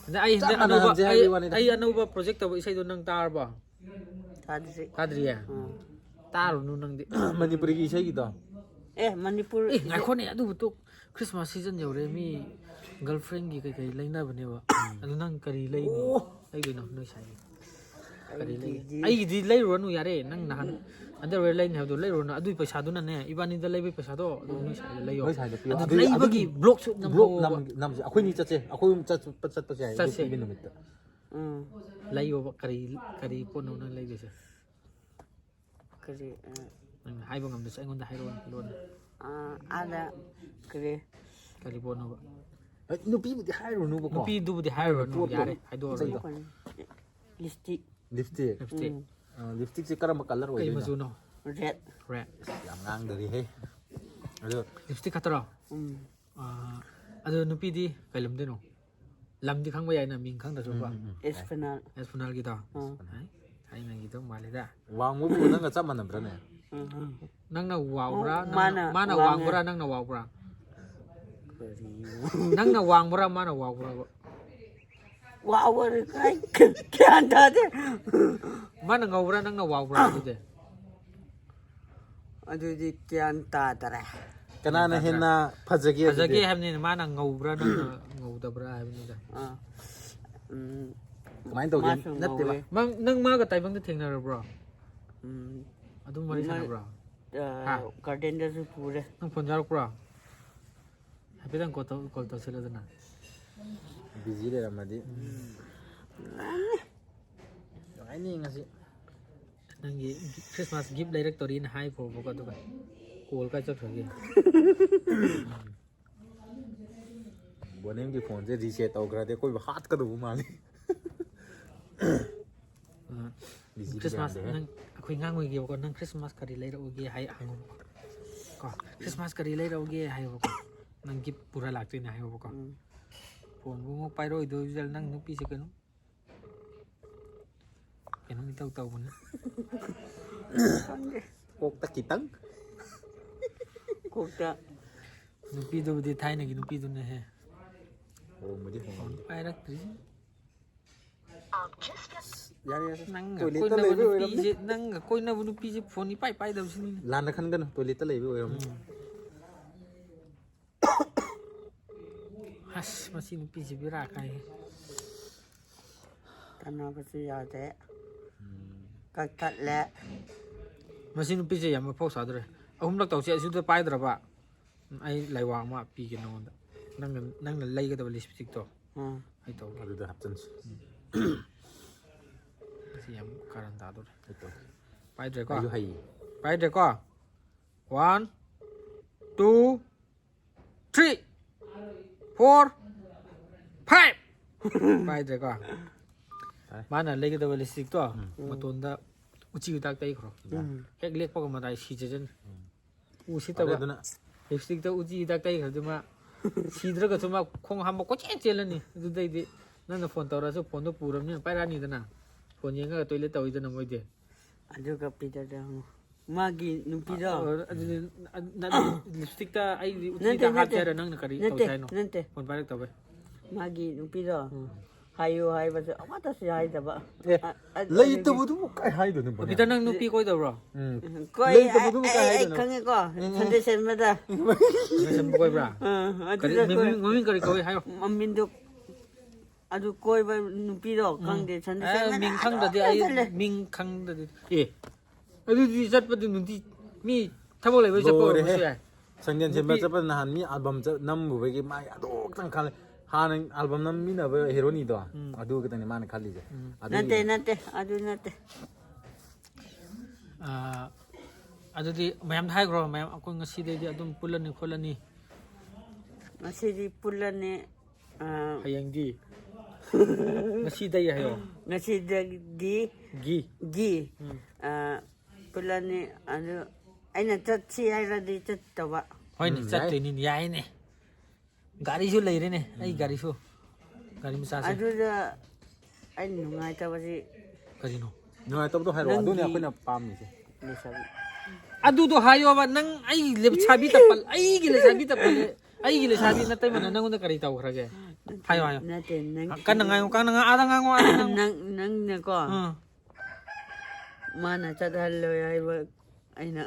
ꯑꯗ ꯑꯩ ꯆꯞ ꯍꯟꯗꯛ ꯑꯅꯧꯕ, ꯃꯥꯟꯅꯍꯟꯁꯦ ꯑꯩ, ꯍꯥꯏꯕꯒꯤ ꯋꯥꯅꯤꯗ꯫ ꯑꯩ ꯑꯅꯧꯕ ꯄ꯭ꯔꯣꯖꯦꯛ ꯇꯧꯕ ꯏꯁꯩꯗꯣ ꯅꯪ ꯇꯥꯔꯕꯣ? ꯇꯥꯗ꯭ꯔꯤ꯫ ꯇꯥꯗ꯭ꯔꯤꯌꯦ? ꯎꯝ꯫ ꯇꯥꯔꯨꯅꯨ ꯅꯪꯗꯤ꯫ ꯃꯅꯤꯄꯨꯔꯤꯒꯤ ꯏꯁꯩꯒꯤꯗꯣ? ꯑꯦ, ꯃꯅꯤꯄꯨꯔ ꯑꯦ, ꯏꯁꯩ ꯉꯥꯏꯈꯣꯅꯦ, ꯑꯗꯨꯕꯨ ꯇꯣꯛ-, ꯈ꯭ꯔꯤꯁꯃꯥꯁ ꯁꯤꯖꯟ ꯌꯧꯔꯦ, ꯃꯤ ꯒꯔꯜꯐ꯭ꯔꯦꯟꯒꯤ ꯀꯩꯀꯩ ꯂꯩꯅꯕꯅꯦꯕ꯫ ꯎꯝ꯫ ꯑꯗꯨ ꯅꯪ ꯀꯔꯤ ꯂꯩꯅꯤ? ꯑꯣ꯫ ꯂꯩꯗꯣꯏꯅꯣ ꯅꯣꯏ ꯁꯥꯏꯒꯤ? ꯀꯔꯤ ꯂꯩ-, ꯑꯩꯒꯤꯗꯤ ꯑꯩꯒꯤꯗꯤ ꯂꯩꯔꯨꯔꯅꯨ ꯌꯥꯔꯦ, ꯅꯪ ꯅꯍꯥꯟ underwear ꯂꯩꯅꯤ ꯍꯥꯏꯕꯗꯣ ꯂꯩꯔꯨꯔꯅꯨ, ꯑꯗꯨꯏ ꯄꯩꯁꯥꯗꯨꯅꯅꯦ, ꯏꯕꯥꯅꯤꯗ ꯂꯩꯕꯩ ꯄꯩꯁꯥꯗꯣ ꯑꯗꯨꯝ ꯅꯣꯏ ꯁꯥꯏꯗ ꯂꯩꯌꯣ꯫ ꯅꯣꯏ ꯁꯥꯏꯗ ꯄꯤꯌꯣ꯫ ꯑꯗꯨ ꯑꯗꯨꯏ, ꯂꯩꯕꯒꯤ ꯑꯗꯨꯒꯤ vlog shoot vlog ꯅꯝꯍꯧꯕ꯫ ꯅꯝ-, ꯅꯝꯁꯦ꯫ ꯑꯩꯈꯣꯏꯅꯤ ꯆꯠꯁꯦ, ꯑꯩꯈꯣꯏ ꯑꯍꯨꯝ ꯆꯠ-, ꯆꯠꯄꯁꯨ ꯌꯥꯏ, ꯑꯗꯨ ꯆꯠꯁꯦ꯫ ꯄꯤꯕ ꯅꯨꯃꯤꯠꯇ꯫ ꯎꯝ꯫ ꯂꯩꯌꯣꯕ, ꯀꯔꯤ, ꯀꯔꯤ ꯄꯣꯠꯅꯣ ꯅꯪ ꯂꯩꯗꯣꯏꯁꯦ? ꯀꯔꯤ, ꯑ, ꯅꯪ ꯍꯥꯏꯕ ꯉꯝꯗ꯭ꯔꯁꯨ ꯑꯩꯉꯣꯟꯗ ꯍꯥꯏꯔꯛꯑꯣꯅꯦ, ꯂꯣꯟꯅ꯫ ꯑ, ꯑꯥꯗ ꯀꯔꯤ? ꯀꯔꯤ ꯄꯣꯠꯅꯣꯕ? ꯑꯦ, ꯅꯨꯄꯤꯕꯨꯗꯤ ꯍꯥꯏꯔꯨꯅꯨꯕꯀꯣ꯫ ꯅꯨꯄꯤꯗꯨꯕꯨꯗꯤ ꯍꯥꯏꯔꯨꯔꯅꯨ, ꯄꯣꯠꯇꯣ꯫ ꯌꯥꯔꯦ, ꯍꯥꯏꯗꯣꯛꯑꯔꯣꯏ꯫ ꯏꯁꯩꯗꯣ꯫ ꯂꯤꯞꯁꯇꯤꯛ꯫ ꯂꯤꯞꯁꯇꯤꯛ? ꯎꯝ꯫ ꯑ, ꯂꯤꯞꯁꯇꯤꯛꯁꯦ ꯀꯔꯝꯕ colour ꯀꯩ ꯑꯣꯏꯗꯣꯏꯅꯣ? ꯃꯆꯨꯅꯣ? ꯔꯦꯗ꯫ ꯔꯦꯗ꯫ ꯌꯥꯝ ꯉꯥꯡꯗꯔꯤꯍꯦ꯫ ꯑꯗꯣ ꯂꯤꯞꯁꯇꯤꯛ ꯈꯛꯇꯔꯣ? ꯎꯝ꯫ ꯑ, ꯑꯗꯣ ꯅꯨꯄꯤꯗꯤ ꯀꯩ ꯂꯝꯗꯩꯅꯣ? ꯂꯝꯗꯤ ꯈꯪꯕ ꯌꯥꯏꯅ, ꯃꯤꯡ ꯈꯪꯗ꯭ꯔꯁꯨꯀꯣ꯫ ꯎꯝ, ꯎꯝ, ꯎꯝ꯫ ꯑꯦꯁ ꯐꯅꯥꯜ꯫ ꯑꯦꯁ ꯐꯅꯥꯜꯒꯤꯗꯣ? ꯑꯥ꯫ ꯍꯥꯏ, ꯊꯥꯏꯅꯒꯤꯗꯣ ꯃꯥꯜꯂꯤꯗ꯫ ꯋꯥꯡꯕꯕꯨ ꯅꯪꯒ ꯆꯞ ꯃꯥꯟꯅꯕ꯭ꯔꯥꯅꯦ? ꯎꯝ, ꯎꯝ꯫ ꯅꯪꯅ ꯋꯥꯎꯕ꯭ꯔꯥ? ꯑꯣ, ꯅꯪꯅ, ꯃꯥꯅ ꯃꯥꯅ ꯋꯥꯡꯉꯦ꯫ ꯋꯥꯡꯕ꯭ꯔꯥ? ꯅꯪꯅ ꯋꯥꯎꯕ꯭ꯔꯥ? ꯀꯔꯤꯅꯣ? ꯅꯪꯅ ꯋꯥꯡꯕ꯭ꯔꯥ? ꯃꯥꯅ ꯋꯥꯎꯕ꯭ꯔꯥꯕ? ꯋꯥꯎꯕꯔ ꯀꯥꯏ? ꯒ꯭ꯌꯥꯟ ꯇꯥꯗꯦ꯫ ꯃꯥꯅ ꯉꯧꯕ꯭ꯔꯥ? ꯅꯪꯅ ꯋꯥꯎꯕ꯭ꯔꯥ ꯑꯗꯨꯗꯤ? ꯑꯗꯨꯗꯤ ꯒ꯭ꯌꯥꯟ ꯇꯥꯗꯔꯦ꯫ ꯀꯅꯥꯅ ꯒ꯭ꯌꯥꯟ ꯇꯥꯗ꯭ꯔꯦ꯫ ꯍꯦꯟꯅ ꯐꯖꯒꯦ ꯑꯗꯨꯗꯤ? ꯐꯖꯒꯦ ꯍꯥꯏꯕꯅꯤꯅ, ꯃꯥꯅ ꯉꯧꯕ꯭ꯔꯥ, ꯅꯪꯅ ꯉꯧꯗꯕ꯭ꯔꯥ ꯍꯥꯏꯕꯅꯤꯗ꯫ ꯑꯥ꯫ ꯎꯝ, ꯀꯃꯥꯏꯅ ꯇꯧꯒꯦ? ꯃꯥꯁꯨ ꯅꯠꯇꯦꯕ꯫ ꯉꯧꯋꯦ꯫ ꯃꯪ-, ꯅꯪ ꯃꯥꯒ ꯇꯥꯏꯕꯪꯗ ꯊꯦꯡꯅꯔꯕ꯭ꯔꯣ? ꯎꯝ꯫ ꯑꯗꯨꯝ ꯋꯥꯔꯤ ꯃꯥ-, ꯁꯥꯟꯅꯕ꯭ꯔꯣ? ꯑ, ꯍꯥ? ꯒꯥꯔꯗꯦꯟꯗꯁꯨ ꯄꯨꯔꯦ꯫ ꯅꯪ ꯐꯣꯟ ꯌꯥꯎꯔꯛꯄ꯭ꯔꯣ? ꯍꯥꯏꯐꯦꯠꯇꯪ ꯀꯣꯜ ꯇꯧ-, ꯀꯣꯜ ꯇꯧꯁꯤꯜꯂꯗꯅ꯫ ꯕꯤꯖꯤ ꯂꯩꯔꯝꯃꯗꯤ꯫ ꯅꯨꯡꯉꯥꯏꯅꯤ ꯉꯁꯤ꯫ ꯅꯪꯒꯤ ꯈ꯭ꯔꯤꯁꯃꯥꯁ ꯒꯤꯐ ꯂꯩꯔꯛꯇꯧꯔꯤꯅ ꯍꯥꯏꯈꯣꯕꯀꯣ, ꯑꯗꯨꯒ ꯀꯣꯜ ꯀꯥꯏ ꯆꯠꯈ꯭ꯔꯒꯦ? ꯕꯣꯅꯦꯝꯒꯤ ꯐꯣꯟꯁꯦ ꯔꯤꯁꯦꯠ ꯇꯧꯈ꯭ꯔꯗꯤ ꯑꯩꯈꯣꯏꯕꯨ ꯍꯥꯠꯀꯗꯧꯕ ꯃꯥꯜꯂꯤ꯫ ꯑ, ꯕꯤꯖꯤꯗꯤ ꯈ꯭ꯔꯤꯁꯃꯥꯁ ꯌꯥꯗꯦꯍꯦ꯫ ꯅꯪ, ꯑꯩꯈꯣꯏ ꯉꯥꯡꯉꯣꯏꯒꯦꯕꯀꯣ, "ꯅꯪ ꯈ꯭ꯔꯤꯁꯃꯥꯁ ꯀꯔꯤ ꯂꯩꯔꯛꯎꯒꯦ?" ꯍꯥꯏ ꯍꯪꯉꯨꯕꯀꯣ꯫ ꯀꯣ, "ꯈ꯭ꯔꯤꯁꯃꯥꯁ ꯀꯔꯤ ꯂꯩꯔꯛꯎꯒꯦ?" ꯍꯥꯏꯌꯣꯕꯀꯣ꯫ "ꯅꯪ ꯒꯤꯐ ꯄꯨꯔ ꯂꯥꯛꯇꯣꯏꯅꯦ" ꯍꯥꯏꯌꯣꯕꯀꯣ꯫ ꯎꯝ꯫ ꯐꯣꯟꯕꯨ ꯑꯃꯨꯛ ꯄꯥꯏꯔꯛꯑꯣꯏꯗꯣꯏ ꯖꯥꯠꯂ, ꯅꯪ ꯅꯨꯄꯤꯁꯦ ꯀꯩꯅꯣ, ꯀꯩꯅꯣꯝ ꯏꯇꯧ ꯇꯧꯕꯅꯤ꯫ ꯈꯪꯗꯦ꯫ ꯀꯣꯛꯇ ꯈꯤꯇꯪ꯫ ꯀꯣꯛꯇ꯫ ꯅꯨꯄꯤꯗꯨꯕꯨꯗꯤ ꯊꯥꯏꯅꯒꯤ ꯅꯨꯄꯤꯗꯨꯅꯦꯍꯦ꯫ ꯍꯣꯡꯕꯗꯤ ꯐꯣꯟ ꯍꯣꯡꯉꯝꯗꯦ꯫ ꯄꯥꯏꯔꯛꯇ꯭ꯔꯤ꯫ ꯌꯥꯔꯦ, ꯌꯥꯔꯦ꯫ ꯅꯪꯒ ꯇꯣꯏꯂꯦꯠꯇ ꯀꯣꯏꯅꯕ ꯂꯩꯕꯩ ꯑꯣꯏꯔꯝꯅꯤ꯫ ꯅꯨꯄꯤꯁꯦ, ꯅꯪꯒ ꯀꯣꯏꯅꯕ ꯅꯨꯄꯤꯁꯦ ꯐꯣꯟ ꯏꯄꯥꯏ ꯄꯥꯏꯗꯕꯁꯤꯅꯤꯅꯦ꯫ ꯂꯥꯟꯅ ꯈꯟꯒꯅꯨ, ꯇꯣꯏꯂꯦꯠꯇ ꯂꯩꯕꯩ ꯑꯣꯏꯔꯝꯅꯤ꯫ ꯎꯝ꯫ ꯑꯁ, ꯃꯁꯤ ꯅꯨꯄꯤꯁꯤ ꯕꯦꯔꯥ ꯀꯥꯏꯍꯦ꯫ ꯇꯥꯟꯅꯕꯁꯨ ꯌꯥꯗꯦ꯫ ꯎꯝ꯫ ꯀꯛꯊꯠꯂꯦ꯫ ꯃꯁꯤ ꯅꯨꯄꯤꯁꯦ ꯌꯥꯝ ꯃꯐꯧ ꯁꯥꯗ꯭ꯔꯦ꯫ ꯑꯍꯨꯝꯂꯛ ꯇꯧꯁꯦ, ꯑꯁꯤꯗ ꯄꯥꯏꯗ꯭ꯔꯕ ꯑꯩ ꯂꯩꯋꯥ ꯑꯃ ꯄꯤꯒꯦ ꯅꯉꯣꯟꯗ꯫ ꯅꯪꯅ, ꯅꯪꯅ ꯂꯩꯒꯗꯕ ꯂꯤꯞꯁꯇꯤꯛꯇꯣ ꯑꯥ꯫ ꯑꯩ ꯇꯧꯒꯦ꯫ ꯑꯗꯨꯗ ꯍꯥꯞꯆꯤꯟꯁꯤ꯫ ꯃꯁꯤ ꯌꯥꯝ ꯀꯥꯔꯟ ꯇꯥꯗꯣꯔꯦ꯫ ꯑꯩ ꯇꯧꯒꯦ꯫ ꯄꯥꯏꯗ꯭ꯔꯦꯀꯣ? ꯑꯩꯁꯨ ꯍꯩꯌꯦ꯫ ꯄꯥꯏꯗ꯭ꯔꯦꯀꯣ? One, two, three, four, five꯫ ꯄꯥꯏꯗ꯭ꯔꯦꯀꯣ? ꯇꯥꯏ꯫ ꯃꯥꯅ ꯂꯩꯒꯗꯕ ꯂꯤꯞꯁꯇꯤꯛꯇꯣ ꯎꯝ꯫ ꯃꯇꯣꯟꯗ ꯎꯆꯤ ꯎꯇꯥꯛ ꯇꯩꯈ꯭ꯔꯣ꯫ ꯎꯝ꯫ ꯍꯦꯛ ꯂꯦꯛꯄꯒ ꯃꯇꯥꯏ ꯁꯤꯖꯖꯅꯤ꯫ ꯎꯝ꯫ ꯎꯁꯤꯠꯇꯕ꯫ ꯑꯗꯨꯅ ꯂꯤꯞꯁꯇꯤꯛꯇ ꯎꯆꯤ ꯍꯤꯗꯥꯛ ꯇꯩꯈ꯭ꯔꯗꯤ ꯃꯥ ꯁꯤꯗ꯭ꯔꯒꯁꯨ ꯃꯥ ꯈꯣꯡ ꯍꯥꯝꯕ ꯀꯣꯏꯆꯦꯟ ꯆꯦꯜꯂꯅꯤ꯫ ꯑꯗꯨꯗꯩꯗꯤ ꯅꯪꯅ ꯐꯣꯟ ꯇꯧꯔꯁꯨ ꯐꯣꯟꯗꯣ ꯄꯨꯔꯕꯅꯤꯅ ꯄꯥꯏꯔꯛꯑꯅꯤꯗꯅ꯫ ꯐꯣꯟ ꯌꯦꯡꯉꯒ ꯇꯣꯏꯂꯦꯠ ꯇꯧꯋꯤꯗꯅ ꯃꯣꯏꯗꯤ꯫ ꯑꯗꯨꯒ ꯄꯤꯗꯗ ꯍꯪꯉꯨ꯫ ꯃꯥꯒꯤ ꯅꯨꯄꯤꯗꯣ꯫ ꯑ, ꯑꯗꯨꯗꯤ, ꯑ, ꯅ-, ꯂꯤꯞꯁꯇꯤꯛꯇ ꯑꯩꯗꯤ ꯎꯆꯤꯗ ꯅꯠꯇꯦ, ꯍꯥꯞꯀꯦ ꯅꯠꯇꯦ꯫ ꯍꯥꯏꯔ ꯅꯪꯅ ꯀꯔꯤ ꯅꯠꯇꯦ, ꯇꯧꯁꯦ ꯍꯥꯏꯅꯣ? ꯅꯠꯇꯦ꯫ ꯐꯣꯟ ꯄꯥꯏꯔꯛꯇꯕꯩ꯫ ꯃꯥꯒꯤ ꯅꯨꯄꯤꯗꯣ ꯎꯝ꯫ ꯍꯥꯏꯌꯨ ꯍꯥꯏꯕꯁꯨ ꯑꯃꯠꯇꯁꯨ ꯍꯥꯏꯗꯕ꯫ ꯑꯦ, ꯑ-, ꯑ-, ꯂꯩꯇꯕꯗꯨꯕꯨ ꯀꯥꯏ ꯍꯥꯏꯗꯣꯏꯅꯣ, ꯕꯣꯅꯦ? ꯕꯤꯇꯔ, ꯅꯪ ꯅꯨꯄꯤ ꯀꯣꯏꯗꯕ꯭ꯔꯣ? ꯎꯝ꯫ ꯀꯣꯏ-, ꯂꯩꯇꯕꯗꯨꯕꯨ ꯑꯩ, ꯀꯥꯏ ꯑꯩ, ꯑꯩ ꯍꯥꯏꯗꯣꯏꯅꯣ? ꯈꯪꯉꯦꯀꯣ꯫ ꯎꯝ, ꯎꯝ꯫ ꯁꯟꯗꯦ ꯁꯦꯟꯕꯗ꯫ ꯁꯟꯗꯦ ꯁꯦꯟꯕ ꯀꯣꯏꯕ꯭ꯔꯥ? ꯑꯥ, ꯀꯔꯤ, ꯑꯗꯨꯗ ꯃꯃꯤꯡ, ꯀꯣꯏ-, ꯃꯃꯤꯡ ꯀꯔꯤ ꯀꯧꯏ ꯍꯥꯏꯌꯣ? ꯃꯃꯤꯡꯗꯣ, ꯑꯗꯨ ꯀꯣꯏꯕ ꯅꯨꯄꯤꯗꯣ ꯎꯝ꯫ ꯈꯪꯗꯦ, ꯁꯟꯗꯦ ꯑꯦ, ꯁꯦꯟꯕꯗ ꯃꯤꯡ ꯈꯪꯗ꯭ꯔꯗꯤ ꯑꯩ ꯆꯠꯂꯦ꯫ ꯃꯤꯡ ꯈꯪꯗ꯭ꯔꯗꯤ, ꯑꯦ, ꯑꯗꯨꯗꯤ ꯆꯠꯄꯗꯤ ꯅꯨꯡꯇꯤ ꯃꯤ ꯊꯕꯛ ꯂꯩꯕꯩ ꯆꯠꯄ ꯂꯣꯏꯔꯦꯍꯦ꯫ ꯑꯣꯏꯔꯝꯕꯁꯨ ꯌꯥꯏ꯫ ꯁꯟꯗꯦ ꯁꯦꯟꯕ ꯅꯨꯄꯤ ꯆꯠꯄꯗ ꯅꯍꯥꯟ ꯃꯤ ꯑꯜꯕꯝ ꯆꯠ-, ꯅꯝꯃꯨꯕꯒꯤ ꯃꯥꯏ ꯑꯗꯨ ꯈꯛꯇꯪ ꯈꯜꯂꯦ꯫ ꯍꯥꯟꯅ ꯑꯦꯜꯕꯝ ꯅꯝꯃꯤꯟꯅꯕ ꯍꯦꯔꯣꯅꯤꯗꯣ, ꯎꯝ꯫ ꯑꯗꯨ ꯈꯛꯇꯅꯤ ꯃꯥꯅ ꯈꯜꯂꯤꯁꯦ꯫ ꯎꯝ꯫ ꯑꯗꯨꯒꯤ ꯅꯠꯇꯦ, ꯅꯠꯇꯦ, ꯑꯗꯨ ꯅꯠꯇꯦ꯫ ꯑꯥ, ꯑꯗꯨꯗꯤ ꯃꯌꯥꯝꯗ ꯍꯥꯏꯈ꯭ꯔꯣ, ꯃꯌꯥꯝ, ꯑꯩꯈꯣꯏ ꯉꯁꯤꯗꯩꯗꯤ ꯑꯗꯨꯝ ꯄꯨꯜꯂꯅꯤ ꯈꯣꯠꯂꯅꯤ꯫ ꯉꯁꯤꯗꯤ ꯄꯨꯜꯂꯅꯤ꯫ ꯑꯥ, ꯍꯌꯦꯡꯗꯤ? ꯉꯁꯤꯗꯩ ꯍꯥꯏꯌꯣ꯫ ꯉꯁꯤꯗꯒꯤ ꯒꯤ꯫ ꯒꯤ, ꯎꯝ꯫ ꯑꯥ, ꯄꯨꯜꯂꯅꯤ꯫ ꯑꯗꯨ ꯑꯩꯅ ꯆꯠꯁꯤ ꯍꯥꯏꯔꯗꯤ ꯆꯠꯇꯕ꯫ ꯍꯣꯏꯅꯦ, ꯎꯝ, ꯌꯥꯏ꯫ ꯆꯠꯇꯣꯏꯅꯤꯅꯦ, ꯌꯥꯏꯅꯦ꯫ ꯒꯥꯔꯤꯁꯨ ꯂꯩꯔꯦꯅꯦ, ꯑꯩ ꯎꯝ꯫ ꯒꯥꯔꯤꯁꯨ꯫ ꯒꯥꯔꯤ ꯃꯆꯥꯁꯦ꯫ ꯑꯗꯨꯗ ꯑꯩ ꯅꯨꯡꯉꯥꯏꯇꯕꯁꯤ ꯀꯔꯤꯅꯣ? ꯅꯨꯡꯉꯥꯏꯇꯕꯗꯣ ꯍꯥꯏꯔꯛꯑꯣ, ꯑꯗꯨꯅꯦ ꯅꯪꯒꯤ ꯑꯩꯈꯣꯏꯅ ꯄꯥꯝꯃꯤꯁꯦ꯫ ꯂꯩꯁꯥꯕꯤ꯫ ꯑꯗꯨꯗꯣ ꯍꯥꯏꯌꯣꯕ, ꯅꯪ ꯑꯩ ꯂꯩꯁꯥꯕꯤ ꯇꯞꯄꯜ-, ꯑꯩꯒꯤ ꯂꯩꯁꯥꯕꯤ ꯇꯞꯄꯜꯂꯦ, ꯑꯩꯒꯤ ꯂꯩꯁꯥꯕꯤ ꯅꯇꯩꯃꯅ ꯅꯪꯉꯣꯟꯗ ꯀꯔꯤ ꯇꯧꯈ꯭ꯔꯒꯦ? ꯍꯥꯏꯌꯣ, ꯍꯥꯏꯌꯣ꯫ ꯅꯠꯇꯦ, ꯅꯪ ꯀꯟꯅ ꯉꯥꯡꯉꯣ, ꯀꯟꯅ ꯉꯥꯡ-, ꯑꯥꯗ ꯉꯥꯡꯉꯣ, ꯑꯥꯗ ꯉꯥꯡꯉꯣ꯫ ꯅꯪ, ꯅꯪꯅꯀꯣ, ꯑꯥ꯫ ꯃꯥꯅ ꯆꯠꯍꯜꯂꯣꯏ ꯍꯥꯏꯕ ꯑꯩꯅ꯫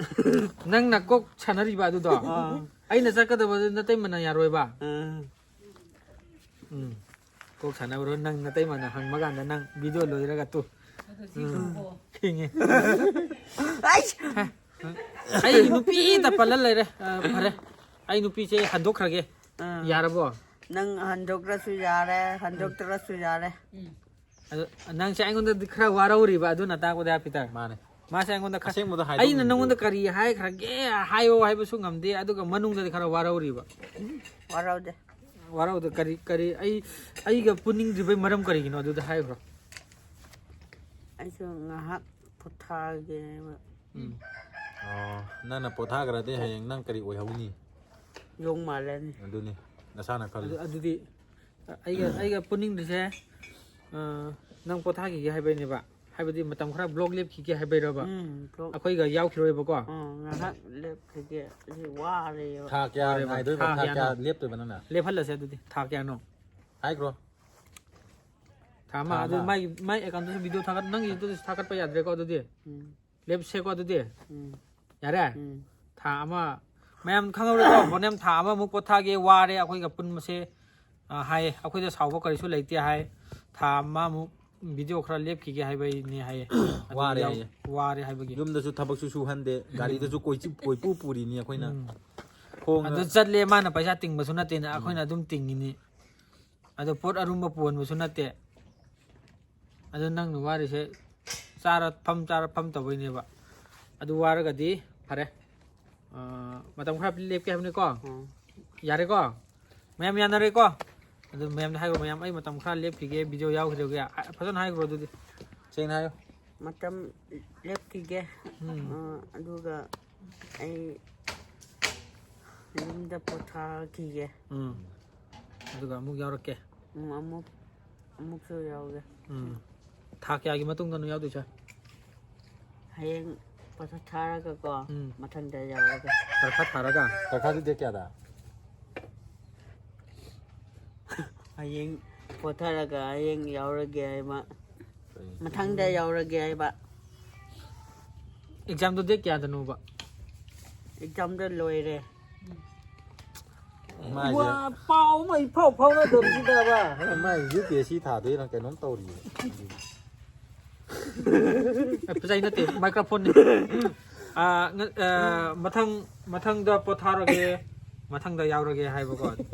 ꯅꯪꯅ ꯀꯣꯛ ꯁꯥꯟꯅꯔꯤꯕ ꯑꯗꯨꯗꯣ? ꯑꯥ꯫ ꯑꯩꯅ ꯆꯠꯀꯗꯕꯗꯨ ꯅꯇꯩꯃꯅ ꯌꯥꯔꯣꯏꯕ? ꯑꯥ꯫ ꯎꯝ꯫ ꯀꯣꯛ ꯁꯥꯟꯅꯕꯔꯣ? ꯅꯪ ꯅꯇꯩꯃꯅ ꯍꯪꯕ ꯀꯥꯟꯗ ꯅꯪ ꯚꯤꯗꯤꯑꯣ ꯂꯣꯏꯔꯒ ꯇꯨ꯫ ꯎꯝ꯫ ꯈꯤꯡꯉꯦ꯫ ꯑꯩꯁ! ꯑꯩ ꯅꯨꯄꯤ ꯇꯞꯄꯜꯂ ꯂꯩꯔꯦ꯫ ꯑ, ꯐꯔꯦ꯫ ꯑꯩ ꯅꯨꯄꯤꯁꯦ ꯍꯟꯗꯣꯛꯈ꯭ꯔꯒꯦ꯫ ꯑꯥ꯫ ꯌꯥꯔꯕꯣ? ꯅꯪ ꯍꯟꯗꯣꯛꯇ꯭ꯔꯁꯨ ꯌꯥꯔꯦ, ꯍꯟꯗꯣꯛꯇ꯭ꯔꯁꯨ ꯌꯥꯔꯦ꯫ ꯑꯗꯣ ꯅꯪꯁꯦ ꯑꯩꯉꯣꯟꯗꯗꯤ ꯈꯔ ꯋꯥꯔꯧꯔꯤꯕ, ꯑꯗꯨꯅ ꯇꯥꯛꯄꯗꯤ, ꯍꯥ, ꯄꯤꯇꯔ? ꯃꯥꯅꯦ꯫ ꯃꯥꯁꯦ ꯑꯩꯉꯣꯟꯗ ꯈꯔ, ꯑꯁꯦꯡꯕꯗꯣ ꯍꯥꯏꯗꯣꯛꯅꯤꯡꯗꯦ꯫ ꯑꯩꯅ ꯅꯪꯉꯣꯟꯗ ꯀꯔꯤ ꯍꯥꯏꯈ꯭ꯔꯒꯦ ꯍꯥꯏꯌꯣ ꯍꯥꯏꯕꯁꯨ ꯉꯝꯗꯦ, ꯑꯗꯨꯒ ꯃꯅꯨꯡꯗꯗꯤ ꯈꯔ ꯋꯥꯔꯧꯔꯤꯕ꯫ ꯋꯥꯔꯧꯗꯦ꯫ ꯋꯥꯔꯧꯗꯦ꯫ ꯀꯔꯤ, ꯀꯔꯤ, ꯑꯩ, ꯑꯩꯒ ꯄꯨꯅꯤꯡꯗ꯭ꯔꯤꯕꯩ ꯃꯔꯝ ꯀꯔꯤꯒꯤꯅꯣ ꯑꯗꯨꯗ ꯍꯥꯏꯈ꯭ꯔꯣ꯫ ꯑꯩꯁꯨ ꯉꯥꯏꯍꯥꯛ ꯄꯣꯊꯥꯒꯦꯕ꯫ ꯎꯝ꯫ ꯑꯣ, ꯅꯪꯅ ꯄꯣꯊꯥꯈ꯭ꯔꯗꯤ ꯍꯌꯦꯡ ꯅꯪ ꯀꯔꯤ ꯑꯣꯏꯍꯧꯅꯤ? ꯌꯣꯡ ꯃꯥꯜꯂꯅꯤ꯫ ꯑꯗꯨꯅꯤ, ꯅꯁꯥꯅ ꯈꯜꯂꯨ꯫ ꯑꯗꯨ, ꯑꯗꯨꯗꯤ ꯑꯩꯒ, ꯑꯩꯒ ꯄꯨꯅꯤꯡꯗ꯭ꯔꯤꯁꯦ, ꯑ, ꯅꯪ ꯄꯣꯊꯥꯈꯤꯒꯦ ꯍꯥꯏꯕꯩꯅꯦꯕ꯫ ꯍꯥꯏꯕꯗꯤ ꯃꯇꯝ ꯈꯔ ꯕ꯭ꯂꯣꯛ ꯂꯦꯞꯈꯤꯒꯦ ꯍꯥꯏꯕꯩꯔꯕ? ꯎꯝ, ꯕ꯭ꯂꯣꯛ꯫ ꯑꯩꯈꯣꯏꯒ ꯌꯥꯎꯈꯤꯔꯣꯏꯕꯀꯣ? ꯑ, ꯉꯥꯏꯍꯥꯛ ꯂꯦꯞꯈꯤꯒꯦ꯫ ꯑꯁꯤ ꯋꯥꯔꯦꯕ꯫ ꯊꯥ ꯀꯌꯥ ꯋꯥꯔꯦꯕ꯫ ꯉꯥꯏꯗꯣꯏꯕ? ꯊꯥ ꯊꯥ ꯀꯌꯥ ꯀꯌꯥꯅꯣ? ꯂꯦꯞꯇꯣꯏꯕ ꯅꯪꯅ? ꯂꯦꯞꯍꯜꯂꯁꯦ ꯑꯗꯨꯗꯤ꯫ ꯊꯥ ꯀꯌꯥꯅꯣ? ꯍꯥꯏꯈ꯭ꯔꯣ꯫ ꯊꯥ ꯑꯃ꯫ ꯊꯥ ꯑꯗꯨ ꯑꯃ꯫ ꯃꯥꯏ, ꯃꯥꯏ ꯑꯦꯀꯥꯎꯟꯗꯁꯨ ꯚꯤꯗꯤꯑꯣ ꯊꯥꯒꯠ-, ꯅꯪꯒꯤꯗꯨꯗꯁꯨ ꯊꯥꯒꯠꯄ ꯌꯥꯗ꯭ꯔꯦꯀꯣ ꯑꯗꯨꯗꯤ? ꯎꯝ꯫ ꯂꯦꯞꯁꯦꯀꯣ ꯑꯗꯨꯗꯤ? ꯎꯝ꯫ ꯌꯥꯔꯦ? ꯎꯝ꯫ ꯊꯥ ꯑꯃ꯫ ꯃꯌꯥꯝ ꯈꯪꯍꯧꯔꯦꯀꯣ? ꯕꯣꯅꯦꯝ ꯊꯥ ꯑꯃꯃꯨꯛ ꯄꯣꯊꯥꯒꯦ, ꯋꯥꯔꯦ, ꯑꯩꯈꯣꯏꯒ ꯄꯨꯟꯕꯁꯦ, ꯑ, ꯍꯥꯏꯌꯦ꯫ ꯑꯩꯈꯣꯏꯗ ꯁꯥꯎꯕ ꯀꯔꯤꯁꯨ ꯂꯩꯇꯦ ꯍꯥꯏ꯫ ꯊꯥ ꯑꯃꯃꯨꯛ ꯚꯤꯗꯤꯑꯣ ꯈꯔ ꯂꯦꯞꯈꯤꯒꯦ ꯍꯥꯏꯕꯩꯅꯦ ꯍꯥꯏꯌꯦ꯫ ꯑꯗꯨ ꯋꯥꯔꯦ ꯌꯥꯎ-, ꯍꯥꯏꯌꯦ꯫ ꯋꯥꯔꯦ ꯍꯥꯏꯕꯒꯤ꯫ ꯌꯨꯝꯗꯁꯨ ꯊꯕꯛꯁꯨ ꯁꯨꯍꯟꯗꯦ, ꯎꯝ꯫ ꯒꯥꯔꯤꯗꯁꯨ ꯀꯣꯏꯆꯤ-, ꯀꯣꯏꯄꯨ ꯄꯨꯔꯤꯅꯤ ꯑꯩꯈꯣꯏꯅ꯫ ꯎꯝ꯫ ꯈꯣꯡꯅ꯫ ꯑꯗꯨ ꯆꯠꯂꯦ, ꯃꯥꯅ ꯄꯩꯁꯥ ꯇꯤꯡꯕꯁꯨ ꯅꯠꯇꯦꯅ, ꯑꯩꯈꯣꯏꯅ ꯎꯝ꯫ ꯑꯗꯨꯝ ꯇꯤꯡꯉꯤꯅꯤ꯫ ꯑꯗꯣ ꯄꯣꯠ ꯑꯔꯨꯝꯕ ꯄꯨꯍꯟꯕꯁꯨ ꯅꯠꯇꯦ꯫ ꯑꯗꯣ ꯅꯪꯅ ꯋꯥꯔꯤꯁꯦ ꯆꯥꯔ ꯐꯝ, ꯆꯥꯔ ꯐꯝ ꯇꯧꯕꯩꯅꯦꯕ꯫ ꯑꯗꯨ ꯋꯥꯔꯒꯗꯤ ꯐꯔꯦ꯫ ꯑꯥ, ꯃꯇꯝ ꯈꯔ ꯂꯦꯞꯀꯦ ꯍꯥꯏꯕꯅꯤꯀꯣ꯫ ꯎꯝ꯫ ꯌꯥꯔꯦꯀꯣ? ꯃꯌꯥꯝ ꯌꯥꯅꯔꯦꯀꯣ? ꯑꯗꯨ ꯃꯌꯥꯝꯗ ꯍꯥꯏꯈ꯭ꯔꯣ, "ꯃꯌꯥꯝ, ꯑꯩ ꯃꯇꯝ ꯈꯔ ꯂꯦꯞꯈꯤꯒꯦ, ꯚꯤꯗꯤꯑꯣ ꯌꯥꯎꯈꯤꯔꯣꯏꯒꯦ"꯫ ꯑ, ꯐꯖꯅ ꯍꯥꯏꯈ꯭ꯔꯣ ꯑꯗꯨꯗꯤ꯫ ꯁꯦꯡꯅ ꯍꯥꯏꯌꯣ꯫ ꯃꯇꯝ ꯂꯦꯞꯈꯤꯒꯦ꯫ ꯎꯝ꯫ ꯑ, ꯑꯗꯨꯒ ꯑꯩ ꯌꯨꯝꯗ ꯄꯣꯊꯥꯈꯤꯒꯦ꯫ ꯎꯝ꯫ ꯑꯗꯨꯒ ꯑꯃꯨꯛ ꯌꯥꯎꯔꯛꯀꯦ꯫ ꯎꯝ, ꯑꯃꯨꯛ, ꯑꯃꯨꯛꯁꯨ ꯌꯥꯎꯒꯦ꯫ ꯎꯝ꯫ ꯊꯥ ꯀꯌꯥꯒꯤ ꯃꯇꯨꯡꯗꯅꯣ ꯌꯥꯎꯗꯣꯏꯁꯦ? ꯍꯌꯦꯡ ꯄꯣꯊꯥꯔꯒꯀꯣ, ꯎꯝ꯫ ꯃꯊꯪꯗ ꯌꯥꯎꯔꯒꯦ꯫ ꯄꯔꯤꯈꯥ ꯊꯥꯔꯒ? ꯄꯔꯤꯈꯥꯗꯤ ꯗꯦꯠ ꯀꯌꯥꯗ? ꯍꯌꯦꯡ ꯄꯣꯊꯥꯔꯒ ꯍꯌꯦꯡ ꯌꯥꯎꯔꯒꯦ ꯍꯥꯏꯕ꯫ ꯀꯩ? ꯃꯊꯪꯗ ꯌꯥꯎꯔꯒꯦ ꯍꯥꯏꯕ꯫ ꯑꯦꯛꯖꯥꯝꯗꯣ ꯗꯦꯠ ꯀꯌꯥꯗꯅꯣꯕ? ꯑꯦꯛꯖꯥꯝꯗꯣ ꯂꯣꯏꯔꯦ꯫ ꯃꯥꯏꯁꯦ꯫ ꯋꯥ, ꯄꯥꯎ ꯑꯃ ꯏꯐꯥꯎ ꯐꯥꯎꯅꯗꯕꯁꯤꯗꯕ꯫ ꯃꯥꯏ ꯌꯨ ꯄꯤ ꯑꯦꯁ ꯁꯤ ꯊꯥꯗꯣꯏꯔꯥ ꯀꯩꯅꯣꯝ ꯇꯧꯔꯤꯌꯦ꯫ ꯑꯦ, ꯄꯨꯖꯥꯔꯤ ꯅꯠꯇꯦ, ꯃꯥꯏꯀ꯭ꯔꯣꯐꯣꯟꯅꯤ꯫ ꯑꯥ, ꯉ-, ꯑꯥ, ꯃꯊꯪ, ꯃꯊꯪꯗ ꯄꯣꯊꯥꯔꯒꯦ, ꯃꯊꯪꯗ ꯌꯥꯎꯔꯒꯦ ꯍꯥꯏꯕꯀꯣ꯫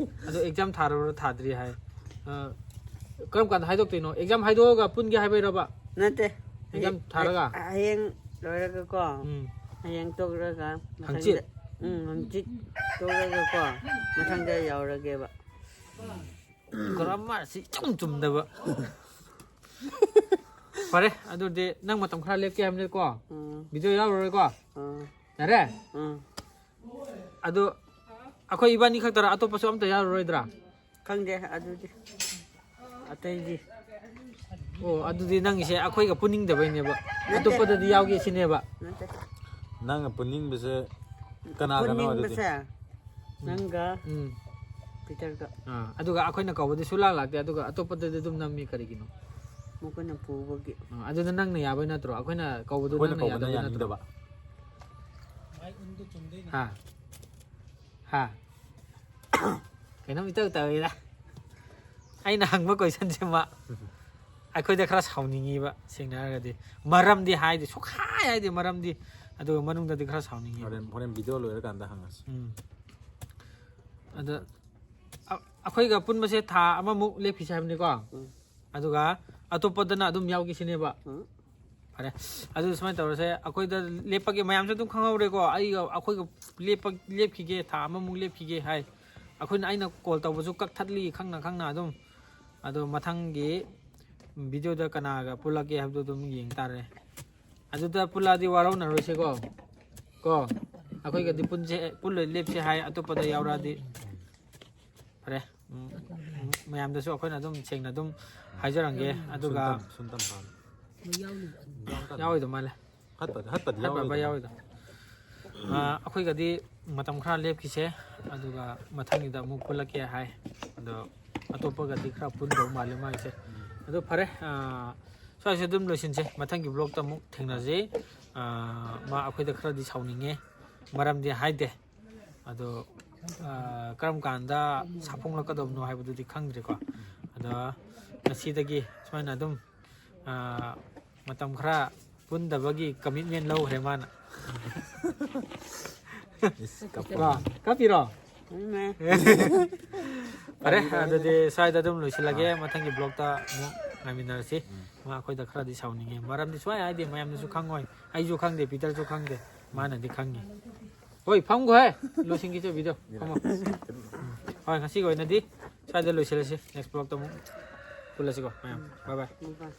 ꯑꯗꯣ ꯑꯦꯛꯖꯥꯝ ꯊꯥꯔꯕ꯭ꯔꯥ ꯊꯥꯗ꯭ꯔꯤ ꯍꯥꯏ꯫ ꯑꯥ, ꯀꯔꯝ ꯀꯥꯟꯗ ꯍꯥꯏꯗꯣꯛꯇꯣꯏꯅꯣ? ꯑꯦꯛꯖꯥꯝ ꯍꯥꯏꯗꯣꯛꯑꯒ ꯄꯨꯟꯒꯦ ꯍꯥꯏꯕꯩꯔꯕ? ꯅꯠꯇꯦ꯫ ꯑꯦꯛꯖꯥꯝ ꯍꯌꯦꯡ, ꯊꯥꯔꯒ? ꯍꯌꯦꯡ ꯂꯣꯏꯔꯒꯀꯣ꯫ ꯎꯝ꯫ ꯍꯌꯦꯡ ꯇꯣꯛꯂꯒ ꯃꯊꯪꯗ, ꯍꯪꯆꯤꯠ? ꯎꯝ, ꯍꯪꯆꯤꯠ ꯇꯣꯛꯂꯒꯀꯣ, ꯃꯊꯪꯗ ꯌꯥꯎꯔꯒꯦꯕ꯫ ꯒ꯭ꯔꯥꯃꯔꯁꯤ ꯏꯆꯨꯝ ꯆꯨꯝꯗꯕ꯫ ꯐꯔꯦ, ꯑꯗꯨꯗꯤ ꯅꯪ ꯃꯇꯝ ꯈꯔ ꯂꯦꯞꯀꯦ ꯍꯥꯏꯕꯅꯤꯀꯣ? ꯎꯝ꯫ ꯚꯤꯗꯤꯑꯣ ꯌꯥꯎꯔꯔꯣꯏꯀꯣ? ꯎꯝ꯫ ꯌꯥꯔꯦ? ꯎꯝ꯫ ꯑꯗꯨ ꯑꯩꯈꯣꯏ ꯏꯕꯥꯅꯤ ꯈꯛꯇꯔ, ꯑꯇꯣꯞꯄꯁꯨ ꯑꯝꯇ ꯌꯥꯎꯔꯔꯣꯏꯗ꯭ꯔꯥ? ꯈꯪꯗꯦ ꯑꯗꯨꯗꯤ꯫ ꯑꯇꯩꯗꯤ? ꯑꯣ, ꯑꯗꯨꯗꯤ ꯅꯪꯒꯤꯁꯦ ꯑꯩꯈꯣꯏꯒ ꯄꯨꯅꯤꯡꯗꯕꯩꯅꯦꯕ? ꯅꯠꯇꯦ꯫ ꯑꯇꯣꯞꯄꯗꯗꯤ ꯌꯥꯎꯒꯦ ꯁꯤꯅꯦꯕ? ꯅꯠꯇꯦ꯫ ꯅꯪꯅ ꯄꯨꯅꯤꯡꯕꯁꯦ ꯀꯅꯥ ꯀꯅꯥꯅꯣ ꯑꯗꯨꯗꯤ? ꯄꯨꯅꯤꯡꯕꯁꯦ ꯎꯝ꯫ ꯅꯪꯒ ꯎꯝ꯫ ꯄꯤꯇꯔꯒ꯫ ꯑꯥ, ꯑꯗꯨꯒ ꯑꯩꯈꯣꯏꯅ ꯀꯧꯕꯗꯤ ꯁꯨꯡꯂꯥꯛ ꯂꯥꯛꯇꯦ, ꯑꯗꯨꯒ ꯑꯇꯣꯞꯄꯗꯗꯤ ꯑꯗꯨꯝ ꯅꯝꯃꯤ, ꯀꯔꯤꯒꯤꯅꯣ? ꯃꯈꯣꯏꯅ ꯄꯨꯕꯒꯤ꯫ ꯑꯥ, ꯑꯗꯨꯅ ꯅꯪꯅ ꯌꯥꯕꯩ ꯅꯠꯇ꯭ꯔꯣ? ꯑꯩꯈꯣꯏꯅ ꯀꯧꯕꯗꯨ ꯑꯩꯈꯣꯏꯅ ꯅꯪꯅ ꯀꯧꯕꯅ ꯌꯥꯗꯕꯩ ꯅꯠꯇ꯭ꯔꯣ? ꯌꯥꯅꯤꯡꯗꯕ꯫ ꯍꯥ? ꯍꯥ? ꯀꯩꯅꯣꯝ ꯏꯇꯧ ꯇꯧꯏꯗ꯫ ꯑꯩꯅ ꯍꯪꯕ ꯀꯣꯏꯁꯟꯁꯤꯃ ꯑꯩꯈꯣꯏꯗ ꯈꯔ ꯁꯥꯎꯅꯤꯡꯉꯤꯕ, ꯁꯦꯡꯅ ꯍꯥꯏꯔꯒꯗꯤ꯫ ꯃꯔꯝꯗꯤ ꯍꯥꯏꯗꯦ, ꯁꯨꯛꯍꯥꯏ ꯍꯥꯏꯗꯦ ꯃꯔꯝꯗꯤ, ꯑꯗꯨꯒ ꯃꯅꯨꯡꯗꯗꯤ ꯈꯔ ꯁꯥꯎꯅꯤꯡꯉꯤ꯫ ꯍꯣꯔꯦꯟ, ꯍꯣꯔꯦꯟ ꯚꯤꯗꯤꯑꯣ ꯂꯣꯏꯔꯀꯥꯟꯗ ꯍꯪꯉꯁꯤ꯫ ꯎꯝ꯫ ꯑꯗ ꯑ-, ꯑꯩꯈꯣꯏꯒ ꯄꯨꯟꯕꯁꯦ ꯊꯥ ꯑꯃꯃꯨꯛ ꯂꯦꯞꯈꯤꯁꯦ ꯍꯥꯏꯕꯅꯤꯀꯣ꯫ ꯑꯗꯨꯒ ꯑꯇꯣꯞꯄꯗꯅ ꯑꯗꯨꯝ ꯌꯥꯎꯈꯤꯁꯤꯅꯦꯕ꯫ ꯐꯔꯦ, ꯑꯗꯨ ꯁꯨꯃꯥꯏꯅ ꯇꯧꯔꯁꯦ, ꯑꯩꯈꯣꯏꯗ ꯂꯦꯞꯄꯒꯦ, ꯃꯌꯥꯝꯁꯨ ꯑꯗꯨꯝ ꯈꯪꯍꯧꯔꯦꯀꯣ꯫ ꯑꯩꯒ, ꯑꯩꯈꯣꯏꯒ ꯂꯦꯞꯄ-, ꯂꯦꯞꯈꯤꯒꯦ, ꯊꯥ ꯑꯃꯃꯨꯛ ꯂꯦꯞꯈꯤꯒꯦ ꯍꯥꯏ꯫ ꯑꯩꯈꯣꯏꯅ, ꯑꯩꯅ ꯀꯣꯜ ꯇꯧꯕꯁꯨ ꯀꯛꯊꯠꯂꯤ ꯈꯪꯅ ꯈꯪꯅ ꯑꯗꯨꯝ꯫ ꯑꯗꯣ ꯃꯊꯪꯒꯤ ꯚꯤꯗꯤꯑꯣꯗ ꯀꯅꯥꯒ ꯄꯨꯜꯂꯛꯀꯦ ꯍꯥꯏꯕꯗꯣ ꯑꯗꯨꯝ ꯌꯦꯡ ꯇꯥꯔꯦ꯫ ꯑꯗꯨꯗ ꯄꯨꯜꯂꯛꯑꯗꯤ ꯋꯥꯔꯧꯅꯔꯣꯏꯁꯦꯀꯣ꯫ ꯀꯣ, ꯑꯩꯈꯣꯏꯒꯗꯤ ꯄꯨꯟꯁꯦ, ꯄꯨꯜꯂ ꯂꯦꯞꯁꯦ ꯍꯥꯏ, ꯑꯇꯣꯞꯄꯗ ꯌꯥꯎꯔꯛꯑꯗꯤ꯫ ꯐꯔꯦ꯫ ꯎꯝ, ꯃꯌꯥꯝꯗꯁꯨ ꯑꯩꯈꯣꯏꯅ ꯑꯗꯨꯝ ꯁꯦꯡꯅ ꯑꯗꯨꯝ ꯍꯥꯏꯖꯔꯝꯒꯦ꯫ ꯑꯗꯨꯒ ꯁꯨꯝ ꯇꯝ-, ꯁꯨꯝ ꯇꯝ-꯫ ꯌꯥꯎꯗꯧ ꯃꯥꯜꯂꯦ꯫ ꯍꯠꯄꯗꯤ, ꯍꯠꯄꯗꯤ ꯍꯠꯄ ꯌꯥꯎꯔꯣꯏꯗꯕ꯫ ꯌꯥꯎꯔꯣꯏꯗ꯫ ꯑꯥ, ꯑꯩꯈꯣꯏꯒꯗꯤ ꯃꯇꯝ ꯈꯔ ꯂꯦꯞꯈꯤꯁꯦ, ꯑꯗꯨꯒ ꯃꯊꯪꯒꯤꯗ ꯑꯃꯨꯛ ꯄꯨꯜꯂꯛꯀꯦ ꯍꯥꯏ꯫ ꯑꯗꯣ ꯑꯇꯣꯞꯄꯒꯗꯤ ꯈꯔ ꯄꯨꯟꯗꯧ ꯃꯥꯜꯂꯦ ꯃꯥꯒꯤꯁꯦ꯫ ꯑꯗꯣ ꯐꯔꯦ, ꯑꯥ, ꯁ꯭ꯋꯥꯏꯁꯦ ꯑꯗꯨꯝ ꯂꯣꯏꯁꯤꯟꯁꯦ꯫ ꯃꯊꯪꯒꯤ ꯕ꯭ꯂꯣꯛꯇ ꯑꯃꯨꯛ ꯊꯦꯡꯅꯁꯤ꯫ ꯑꯥ, ꯃꯥ ꯑꯩꯈꯣꯏꯗ ꯈꯔꯗꯤ ꯁꯥꯎꯅꯤꯡꯉꯦ, ꯃꯔꯝꯗꯤ ꯍꯥꯏꯗꯦ꯫ ꯑꯗꯣ, ꯑꯥ, ꯀꯔꯝ ꯀꯥꯟꯗ ꯁꯥꯐꯣꯡꯂꯛꯀꯗꯕꯅꯣ ꯍꯥꯏꯕꯗꯨꯗꯤ ꯈꯪꯗ꯭ꯔꯦꯀꯣ꯫ ꯑꯗꯣ ꯉꯁꯤꯗꯒꯤ ꯁꯨꯃꯥꯏꯅ ꯑꯗꯨꯝ, ꯑꯥ, ꯃꯇꯝ ꯈꯔ ꯄꯨꯟꯗꯕꯒꯤ ꯀꯃꯤꯠꯃꯦꯟ ꯂꯧꯈ꯭ꯔꯦ ꯃꯥꯅ꯫ ꯏꯁ, ꯀꯞꯄ꯫ ꯀꯣ, ꯀꯞꯄꯤꯔꯣ? ꯐꯔꯦ, ꯑꯗꯨꯗꯤ ꯁ꯭ꯋꯥꯏꯗ ꯑꯗꯨꯝ ꯂꯣꯏꯁꯤꯜꯂꯒꯦ꯫ ꯃꯊꯪꯒꯤ ꯕ꯭ꯂꯣꯛꯇ ꯑꯃꯨꯛ ꯉꯥꯏꯃꯤꯟꯅꯔꯁꯤ꯫ ꯃꯥ ꯑꯩꯈꯣꯏꯗ ꯈꯔꯗꯤ ꯁꯥꯎꯅꯤꯡꯉꯦ, ꯃꯔꯝꯗꯤ ꯁꯨꯡꯍꯥꯏ ꯍꯥꯏꯗꯦ, ꯃꯌꯥꯝꯅꯁꯨ ꯈꯪꯉꯣꯏ, ꯑꯩꯁꯨ ꯈꯪꯗꯦ, ꯄꯤꯇꯔꯁꯨ ꯈꯪꯗꯦ, ꯃꯥꯅꯗꯤ ꯈꯪꯉꯤ꯫ ꯍꯣꯏ, ꯐꯝꯈꯣꯍꯦ, ꯂꯣꯏꯁꯤꯟꯈꯤꯁꯦ ꯚꯤꯗꯤꯑꯣ꯫ ꯐꯝꯃꯣ꯫ ꯎꯝ꯫ ꯍꯣꯏ, ꯉꯁꯤꯒꯤ ꯑꯣꯏꯅꯗꯤ ꯁ꯭ꯋꯥꯏꯗ ꯂꯣꯏꯁꯤꯜꯂꯁꯤ꯫ ꯅꯦꯛꯁ ꯕ꯭ꯂꯣꯛꯇ ꯑꯃꯨꯛ ꯄꯨꯜꯂꯁꯤꯀꯣ ꯃꯌꯥꯝ꯫ ꯕꯥꯏ ꯕꯥꯏ꯫ ꯎꯝ, ꯕꯥꯏ꯫